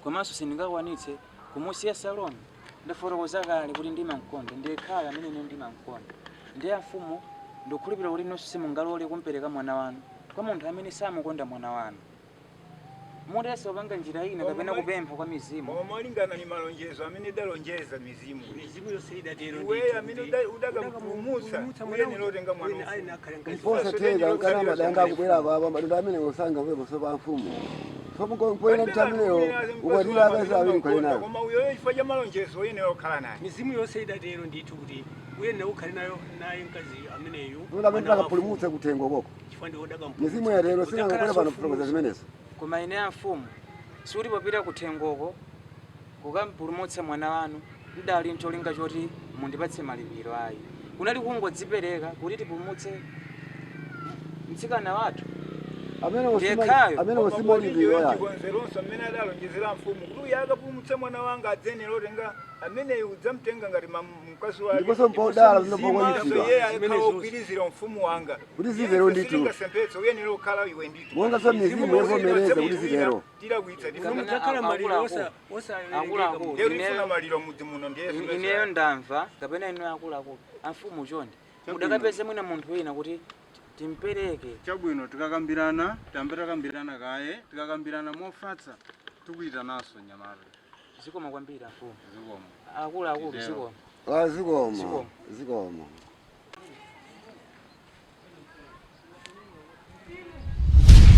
Komanso sindingakwanitse kumusiya Salome. Ndafotokoza kale kuti ndimamkonda, ndiyekhala amene ine ndimamkonda. Ndiye amfumu ndikukhulupirira kuti nonse simungalole kumpereka mwana wanu kwa munthu amene samukonda mwana wanu. Mutayesa kupanga njira ina kapena kupempha kwa mizimu. Koma malingana ni malonjezo amene idalonjeza mizimu. Mizimu yonse idatero Iweyo amene udakampulumutsa uyenera utenga mwana Mposa tega nkana madanda akubwera baba madanda amene osanga mwe maso pa mfumu. Mfumu mpoyena kuti amenewo ukwatira akazi awiri nkhale nawo. Koma uyoyo chifukwa cha malonjezo uyenera kukhala naye. Mizimu yonse idatero ndithu kuti uyenera ukhale nayo naye mkazi ameneyu. Muna amene akapulumutsa kuthengo koko. Chifukwa ndi wodakampulumutsa. Mizimu yatero singangobwera pano kufotokoza zimenezo. Koma ine amfumu sikuti popita kuthengoko kukampulumutsa mwana wanu ndidali ncholinga choti mundipatse malipiro ayi. Kunali kungodzipereka kuti tipulumutse mtsikana wathu. Amene Ndiyekhayo. amene usimalipiro ya. Chikonzeronso amene adalonjezera mfumu kuti uyo akapulumutsa mwana wanga adzenera otenga ameneyo udzamtenga ngati mkazi wake. Ndiponso mpodala Ndiponso zinopokonyisidwa. iye akhala wogwirizira mfumu wanga. Kuti zitero ndithu. Sitingasemphetsa uyenera kukhala iwe ndithu. Monga so mizimu yovomereza kuti zitero. Tilakwitsa Mudzakhala maliro Akuluakulu, Lero tifuna maliro mudzi muno ndiye ineyo ndamva kapena inu akuluakulu amfumu chonde mudakapeze mwina munthu wina kuti timpereke. Chabwino, tikakambirana, tambe takambirana kaye, tikakambirana mofatsa tikuyitananso nyamata. Zikoma kwambiri amfumu. Zikoma. Akuluakulu. Titero. Zikoma. Ah, zikomo. Zikomo. Zikomo.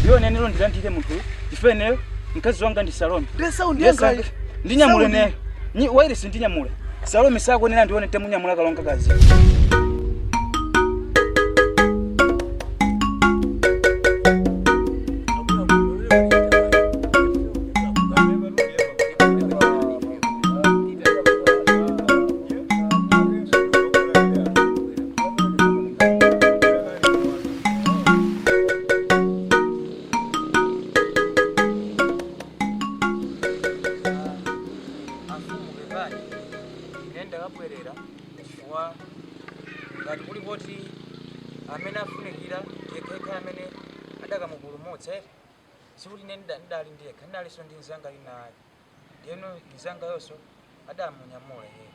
Iyo nenelo ndilandire munthu ife neyo mkazi wanga ndi Salome. Ndi Ndiye ndinyamule Saundi. neyo wairesi ndinyamule Salome sakonera ndione temunyamula kalonga kazi. Amfumu pepani, ine ndakabwerera chifukwa ngati kuli kuti amene afunikira yekhayekha amene adakamupulumutsa ere sikuti ine ndidali ndekha, ndidalinso ndi mzanga lina ake, ndiyeno mzanga yonso adamunyamula iyeyo,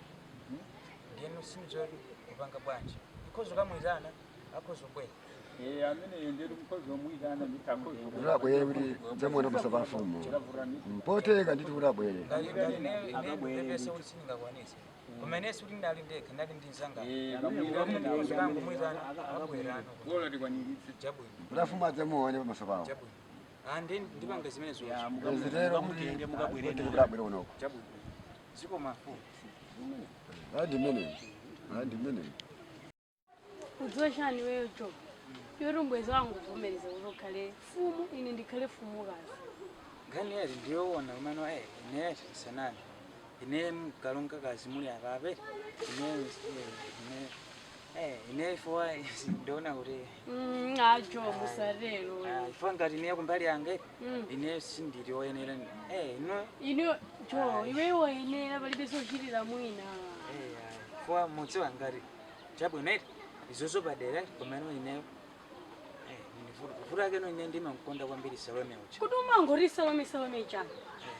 ndiyeno sindidzoti kupanga bwanji, ikhoza kamwitana akhoza kubwera. Ameneyo ndiri mukhozi womuyitana. Kuti abwere kuti dzamuona pamaso pa mfumu. Mpoteka ndithu kuti abwere. Ngati ngati ine ndipepese kuti sindingakwanise, koma ine sikuti ndali ndekha, ndali ndi mzanga kangomwitana abwerano. Chabwino. Kuti afumu adzamuone pamaso pawo. Chabwino. Ah, ndipanga zimene Zitero kuti kuti abwere kunoko. Chabwino. Zikomo mfumu. Ah, ndi mmene. Ah, ndi mmene. Udziwa chani iweyo Jo, iwe mbwezi wangu uvomereza kuti ukhale fumu ine ndikhale fumukazi. Nkhani yati ndiyoona kumano ine sanami ine mkalonga kazi muli apape ine ine ine ifowa ndiona kuti A Jo, musatero. Ifowa ngati ine kumbali yange ine sindili woyenera ino. Ine Jo, iweyo woyenera, palibe sochitira mwina. Ifowa mudziwa ngati chabwino iti izozo padera komano ineyo vuto akeno ine ndimamkonda kwambiri Salome uja. Kuti umangoti Salome Salome chani,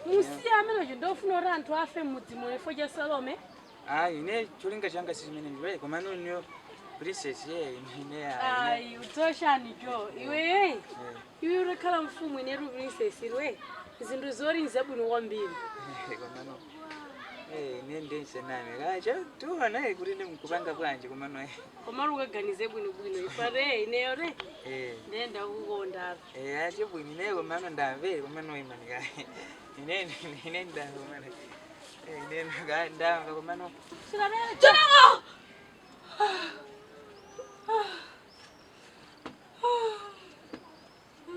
musiye amenecho, ndofuna kuti anthu afe m'mudzi muno chifukwa cha Salome. Ayi, ine cholinga changa si chimene ndiwe, komano niyo princess ye ine. Ayi, udziwa chani Jo, iwe iwe utakhala mfumu inetu princess iwe zinthu zoti nzabwino kwambiri. Komano ine ndinsename kacha tiona kuti ndimkupanga bwanji komano Komatu ukaganize bwinobwino ifate ineyo re ndiye ndakukonda. Achabwino, ine komano ndamvere komano imanika ine ine ndamva komano ine ndamva komano. Jongo!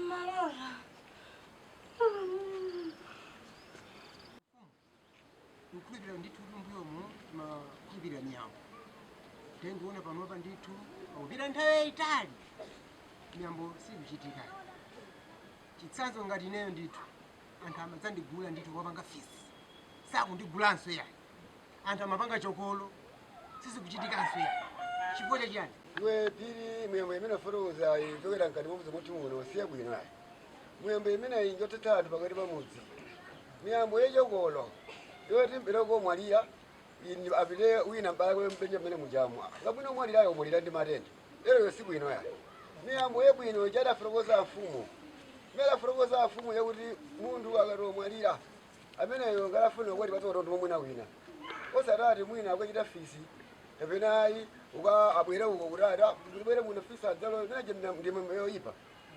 Malora. Nkhulupirira ndithu kuti mbuyomu timakhulupirira miyambo, ndiye ndiona panopa ndithu pakupita nthawi yayitali miyambo sikuchitika. Chitsanzo ngati ineyo ndithu anthu amadzandigula ndithu wapanga fisi, sakundigulanso yayi. Anthu amapanga chokolo, sizikuchitikanso yayi. Chifukwa chachiyani? Iwe pili, miyambo imene afotokoza ichokera mkati mwa mudzi mwathu muno siya bwino ayi. Miyambo imeneyi njothetsa anthu pakati pa mudzi. Miyambo yachokolo iwe timpita komwalira apite wina mbala kwe mpenja mmene mujamu ngabwino omwalirayo omwalira ndi matenda lero yo si bwino yayi. Miyambo yabwino chadafotokoza mfumu imene adafotokoza mfumu yakuti munthu akati omwalira ameneyo ngalafuna kwati patsotontho mwina wina osatati mwina akachita fisi kapena ayi uka abwere uko kuti ati ndibwere muno fisi adzalo imeneje ndi miyambo yoyipa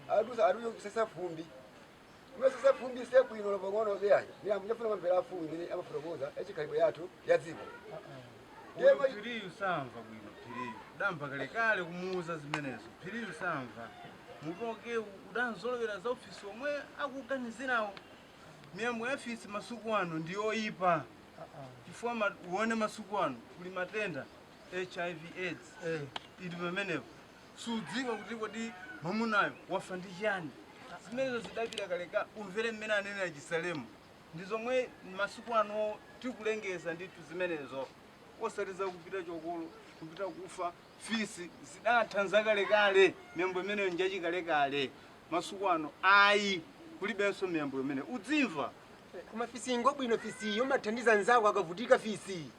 adusa atuyo kusesa fumbi umesesa fumbi siya bwino pang'ono beyayi. Miyambo chafuna kwamvera afumu imene amafotokoza yachikhalidwe yathu ya dziko. Phiriyu samva bwino, Phiriyu udamva kalekale kumuuza zimenezo, Phiriyu samva mutoke udanzolowera za ofisi omwe akuganizirawo. Miyambo ya fisi masuku ano ndiyoyipa chifukwa uone masuku ano kuli matenda HIV AIDS ili pamenepo, sudziwa kuti kodi mwamunayo wafa ndi chiyani. Zimenezo zidapita kaleka umvere mmene anenera Chisalemu. Ndi zomwe masiku ano tikulengeza ndithu zimenezo. Osati kupita chokolo, kupita kufa, fisi zidatha zakalekale, miyambo imeneyo njachikalekale. Masiku ano ayi kulibenso miyambo imene udzimva. Koma fisi ngobwino fisi umathandiza nzako akavutika fisi.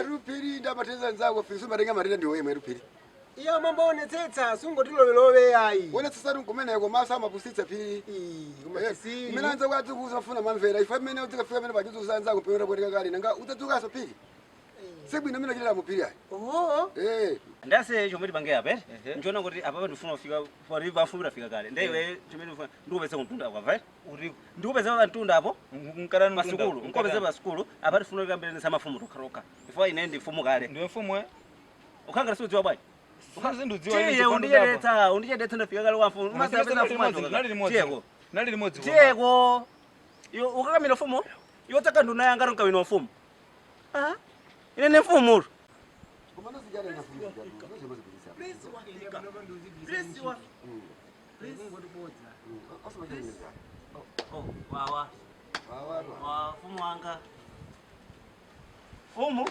Rupiri ndamathandiza nzako fisi umatenga matenda ndiwe yemwe rupiri. Iya mambaonetsetsa sungotilowelowe ayi. Onetsetsa nkumeneko masa amapusitsa phiri. Koma fisi. Mmene anzako adzikuza mafuna mamvera ife mmene udzikafika mmene pachizuza anzako pemera kutika kale nanga udzadzukanso phiri. Sebwino mmene achitira mupiri ayi. Oho. Ndase chomwe tipange apa nchiona kuti apapa ndifuna kufika pali pafumira fika kale ndeiwe chimene ndifuna ndikupeze kumtunda apo vai ndikupeze pa mtunda apo pasukulu nkopeze pasukulu apa tifuna kuyambirana mafumu tokharoka ifo ine ndi mfumu kale ndiwe mfumu eh ukhangala siudziwa bwanji Usanzindudziwa undichedetsa undichedetsa ndafika kale kwa mfumu nali limodzi tiyeko iwe ukakamira mfumu iwe tsaka nduna yanga nkawina mfumu ine ne mfumu wawa mfumu wanga mfumu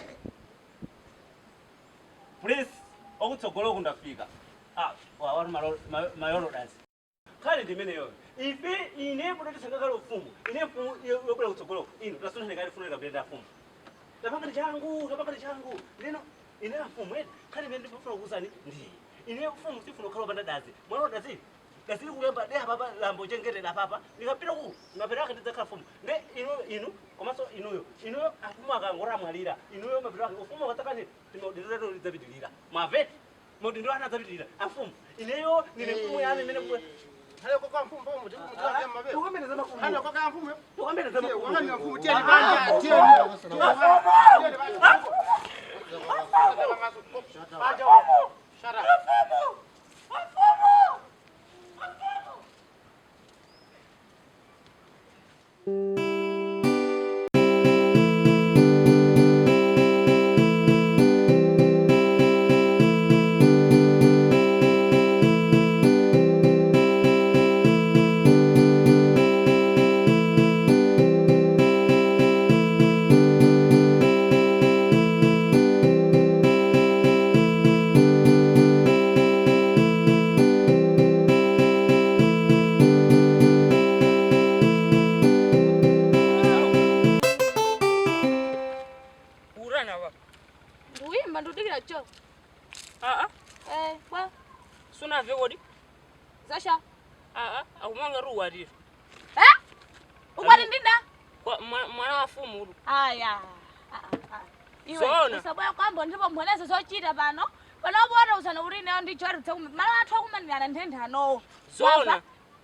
please okutsogolo kundafika wawa mayolo dansi khale ndimeneyo ife ine pototisangakale ufumu ine mfumu yobwera kutsogolo ino tasunthane kale funa ikapitenda mfumu tapangati changu lino ine mfumu ene khale imene ndifuna kukuwuzani ndiye ine mfumu sifuna kukhala opanda dazi mwana dazi dazi likuyamba de apapa lambo chengetera apapa likapita ku mapero ake ndidzakhala mfumu nde inu komanso inuyo afumu akangoramwalira inuyo mapero ake ufumu akatsakani timaudindo lidzapitirira mwaveti maudindo ana adzapitirira amfumu ineyo ndine mfumu yanu imene Zasha. Akumanga ruwarira. Eh? Ukwati ndinda? Kwa mwana wa fumu. Aya. Iwe usabaya kwambo ndipo mbonese zochita pano. Panopo usana kuti ineyo ndicho tsa malo athu akumanirana nthenthano. Zona.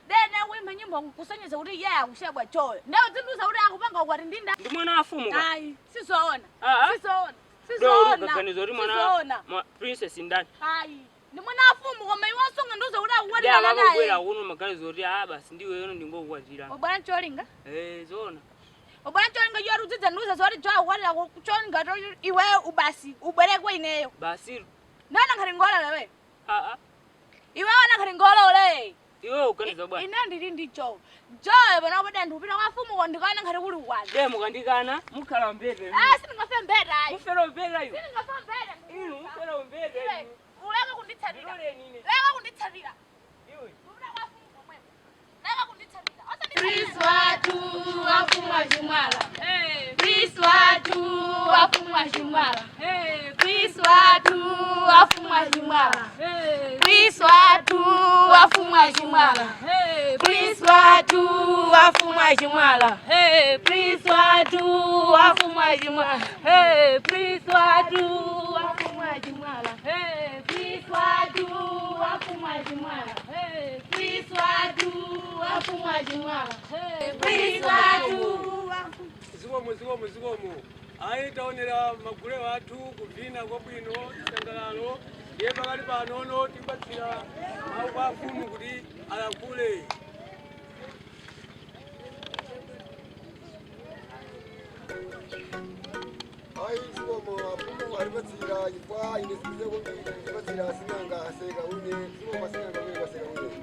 Dene wimba nyimbo kusonyeza kuti iye akushebwa choyo. Ndewo zinduza kuti akupanga ukwati ndinda. Ndi mwana wa fumu ka. Ayi, sizoona. Sizoona. Sizoona. Sizoona. Princess ndani. Ayi. Ndi mwana wa fumu koma iwe wasonga ndiuza kuti akukwatira naye. Kubwera kuno maganizo kuti basi ndiwe yono ndingokukwatira. Ubwana cholinga? Zona. Ubwana cholinga iwe udzidza ndiuza zoti cho akukwatira cholinga to iwe ubasi ubwerekwe ineyo. Basi. Nana nkhali ngolole we. Iwe wana nkhali ngolole. Iwe uganiza bwana. Ine ndili ndi cho. Joyo pano poda ndikupita kwa fumu ndikaona nkhali kuli ukwati. Demo mukandikana mukhala mbete. Sindingafe mbete ayi. Mufera mbete ayi. Sindingafe mbete. Inu mufera mbete. Uleka kunditsatira. Leka kunditsatira. Iwe. Leka kunditsatira. Prince watu wafumwa chimwala. Prince watu wafumwa chimwala. Prince watu wafumwa chimwala. Prince watu wafumwa chimwala. Prince watu wafumwa chimwala. Prince watu wafumwa chimwala. Prince watu wafumwa chimwala. Prince watu wafumwa chimwala. Prince watu wafumwa chimwala. Prince watu zikomo ayi taonera magule wathu kuvina kwabwino chisangalalo ndiye pakali panono tipatsira mawu kwa afumu kuti alankhule. Ayi zikomo afumu alipatsira chifukwa ine sikuze kwambiri ndipatsira asing'anga aseka une zikomo asing'anga amene aseka une.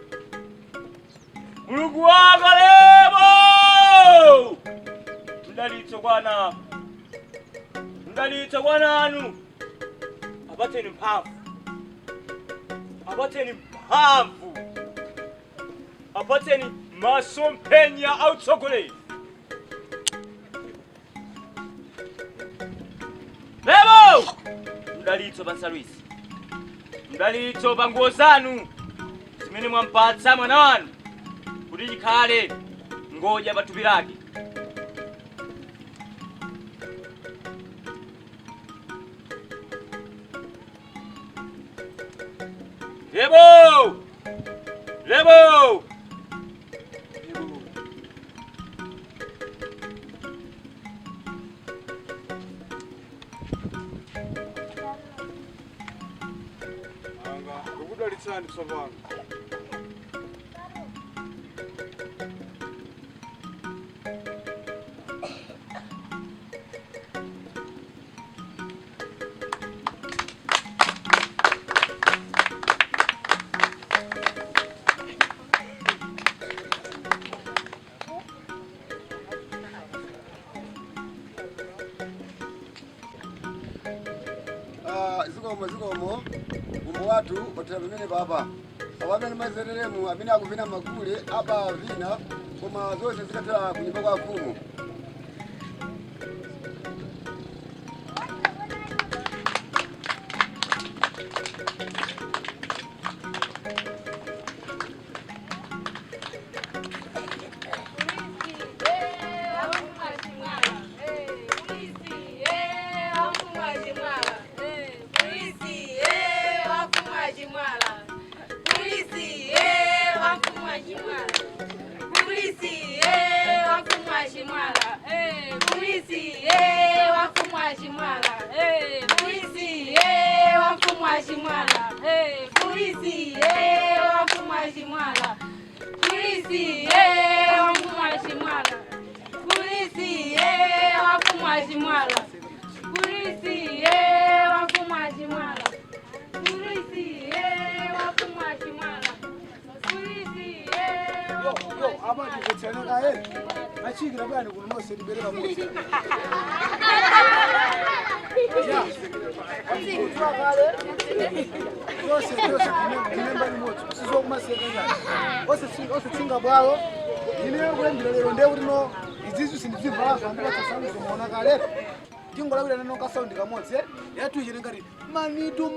Mulungu wanga lebo! Mdalitso kwana. Mdalitso kwana anu. Apatseni mphamvu. Apatseni mphamvu. Apatseni masomphenya autsogoleri. Lebo! Mdalitso pa nsalu izi. Mdalitso pa nguo zanu zimene mwampatsa mwana wanu kuti chikhale ngodya pa thupi lake. Lebo! Lebo! Anga, ndikudalitsani tsopano. Zikomo zikomo umbo wathu othera pamene papa awo amene mazeteremu amene akuvina magule apa avina koma zonse zikathera kunyumba kwa mfumu.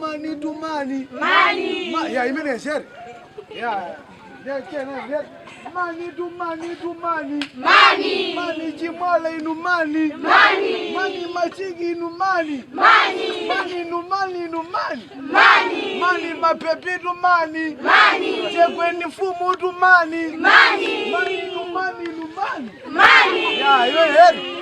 Mani tu mani. Mani. Ya imene shere. Ya. Ya kena mani tu mani tu mani. Mani. Mani chimwala inu mani. Mani. Mani machiki inu mani. Mani. Mani inu mani inu mani. Mani. Mani mapepi tu mani. Mani. Chekweni mfumu tu mani. Mani. Mani inu mani inu mani. Mani. Ya iwe heri.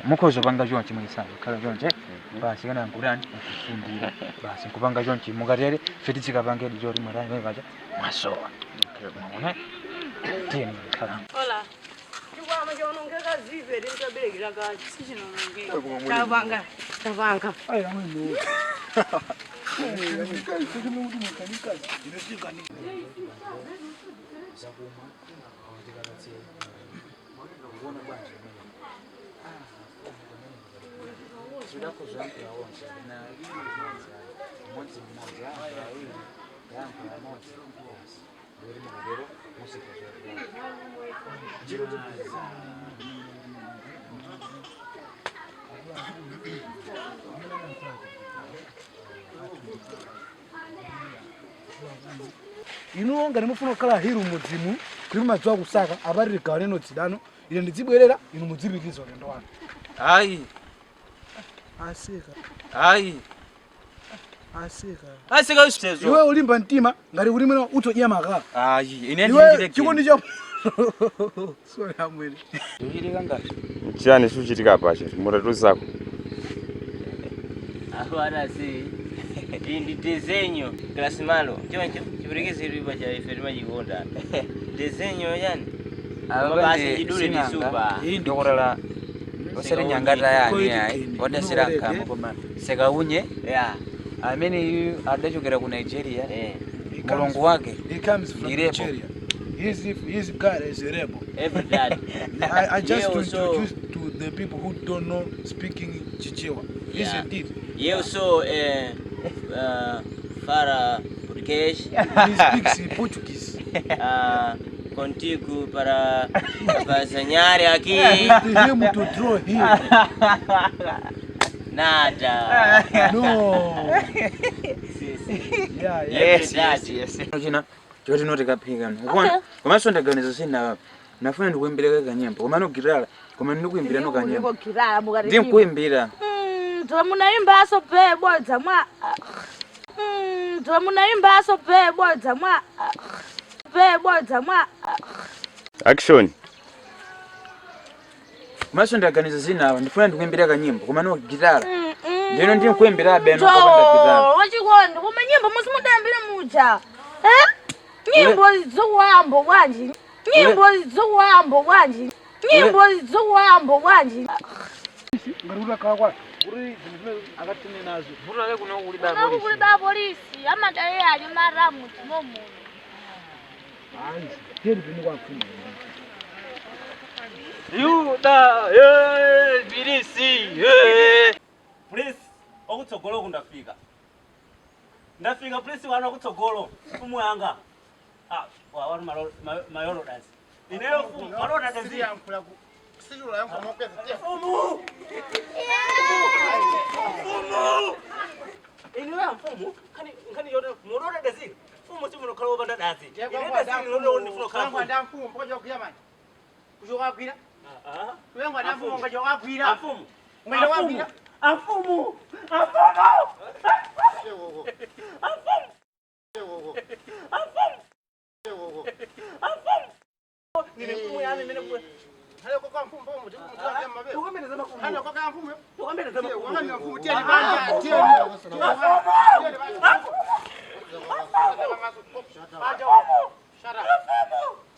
Mukhoza panga chonchi mwisana khala chonchi basi kana nkulani nkufumbira basi nkupanga chonchi mukatere fetitsika pange choti mwatani pamene pacha mwasowa mwaona tiyeni khala. Hola. Chikwama chaonongeka zive ndintaberekera kachi. Sichinonongeka. Tapanga. Tapanga. Ayi amwe. Inu ngati mufuna kukhala hiru mudzimu kuti mumadziwa kusaka apariri gawo leno dzidano ine ndidzibwerera inu mudzipitiriza ulendo wanu. Ayi. Aseka. Ayi. Aseka. Aseka usitezo. Iwe ulimba mtima ngati kuti mwina utodya makala. Ayi, ine Iwe ndindileke. chikondi cha sorry amwene. Chichitika ngati. Chiyani chikuchitika pacho mutatu zako. Agora sim. Ndi desenho clasimalo. Choncho chipurekezi riba cha ife timachikonda. Desenho yani. Basi chidule ndi super. Iyi ndiokolala osati nyangata yani ayi odasira nkhambo koma sekaunye Yeah. amene iyu adachokera ku Nigeria mulungu wake He comes from Irebo. Nigeria. His God is a rebel. Every dad. I just Yeah, to also- introduce to the people who don't know speaking Chichewa. Yeah. Isn't it? E eu sou fala português. He speaks in Portuguese. Contigo para desenhar aqui. With him to draw here. Nada. No. Sim, sim. Yeah, Yes, yes, yes. China choti noti kaphika ukuona komanso ndaganiza sina nafuna ndikuimbira kanyimbo koma nogitala koma ndikuimbira no kanyimbo Ndikugitala mukati. ndikuimbira. Dzola munaimbaso be bodza mwa. Dzola munaimbaso be bodza mwa. Be bodza mwa. Action. Komanso ndaganiza sina ndifuna ndikuimbira kanyimbo koma nogitala ndino ndikuimbira beno kopanda gitala. Jo, wachikondi koma nyimbo musimudambire muja. Eh? Nyimbo zokuwambo bwanji. Nyimbo zokuwambo bwanji. Nyimbo zokuwambo bwanji. Ngati kuti akhala kwathu kuti zinthu zimene akatine nazo. Mutale kuno kuli Kuno kuli ba polisi amadalira ali maramu timomuno. Ayi, tiyeni pene kwa mfumu. Yuda birisi. Please, okutsogolo kundafika. Ndafika please wana okutsogolo mfumu yanga. Ah, wa wanu mayolo dance. Ineyo mfumu, mayolo dance. Mfumu. Mfumu. Ineyo mfumu, kani kani yote murora dance. Mfumu simuno khala obanda dance. Ine dance lolo ndifuna khala mfumu. Ndamfumu mpoja kuyamani. Kuchoka kwira. Ah. Kuyangu ndamfumu ngachoka kwira. Mfumu. Mwenda wakwira. Mfumu. Mfumu. Mfumu. Mfumu. Mfumu. Nine mfumu yani mene mfumu. Hale koka mfumu mfumu mtu Tukombeleza mafumu. Hale koka mfumu. Tukombeleza mafumu. Wanga mfumu tieni banja tieni. Shut up. Shut up.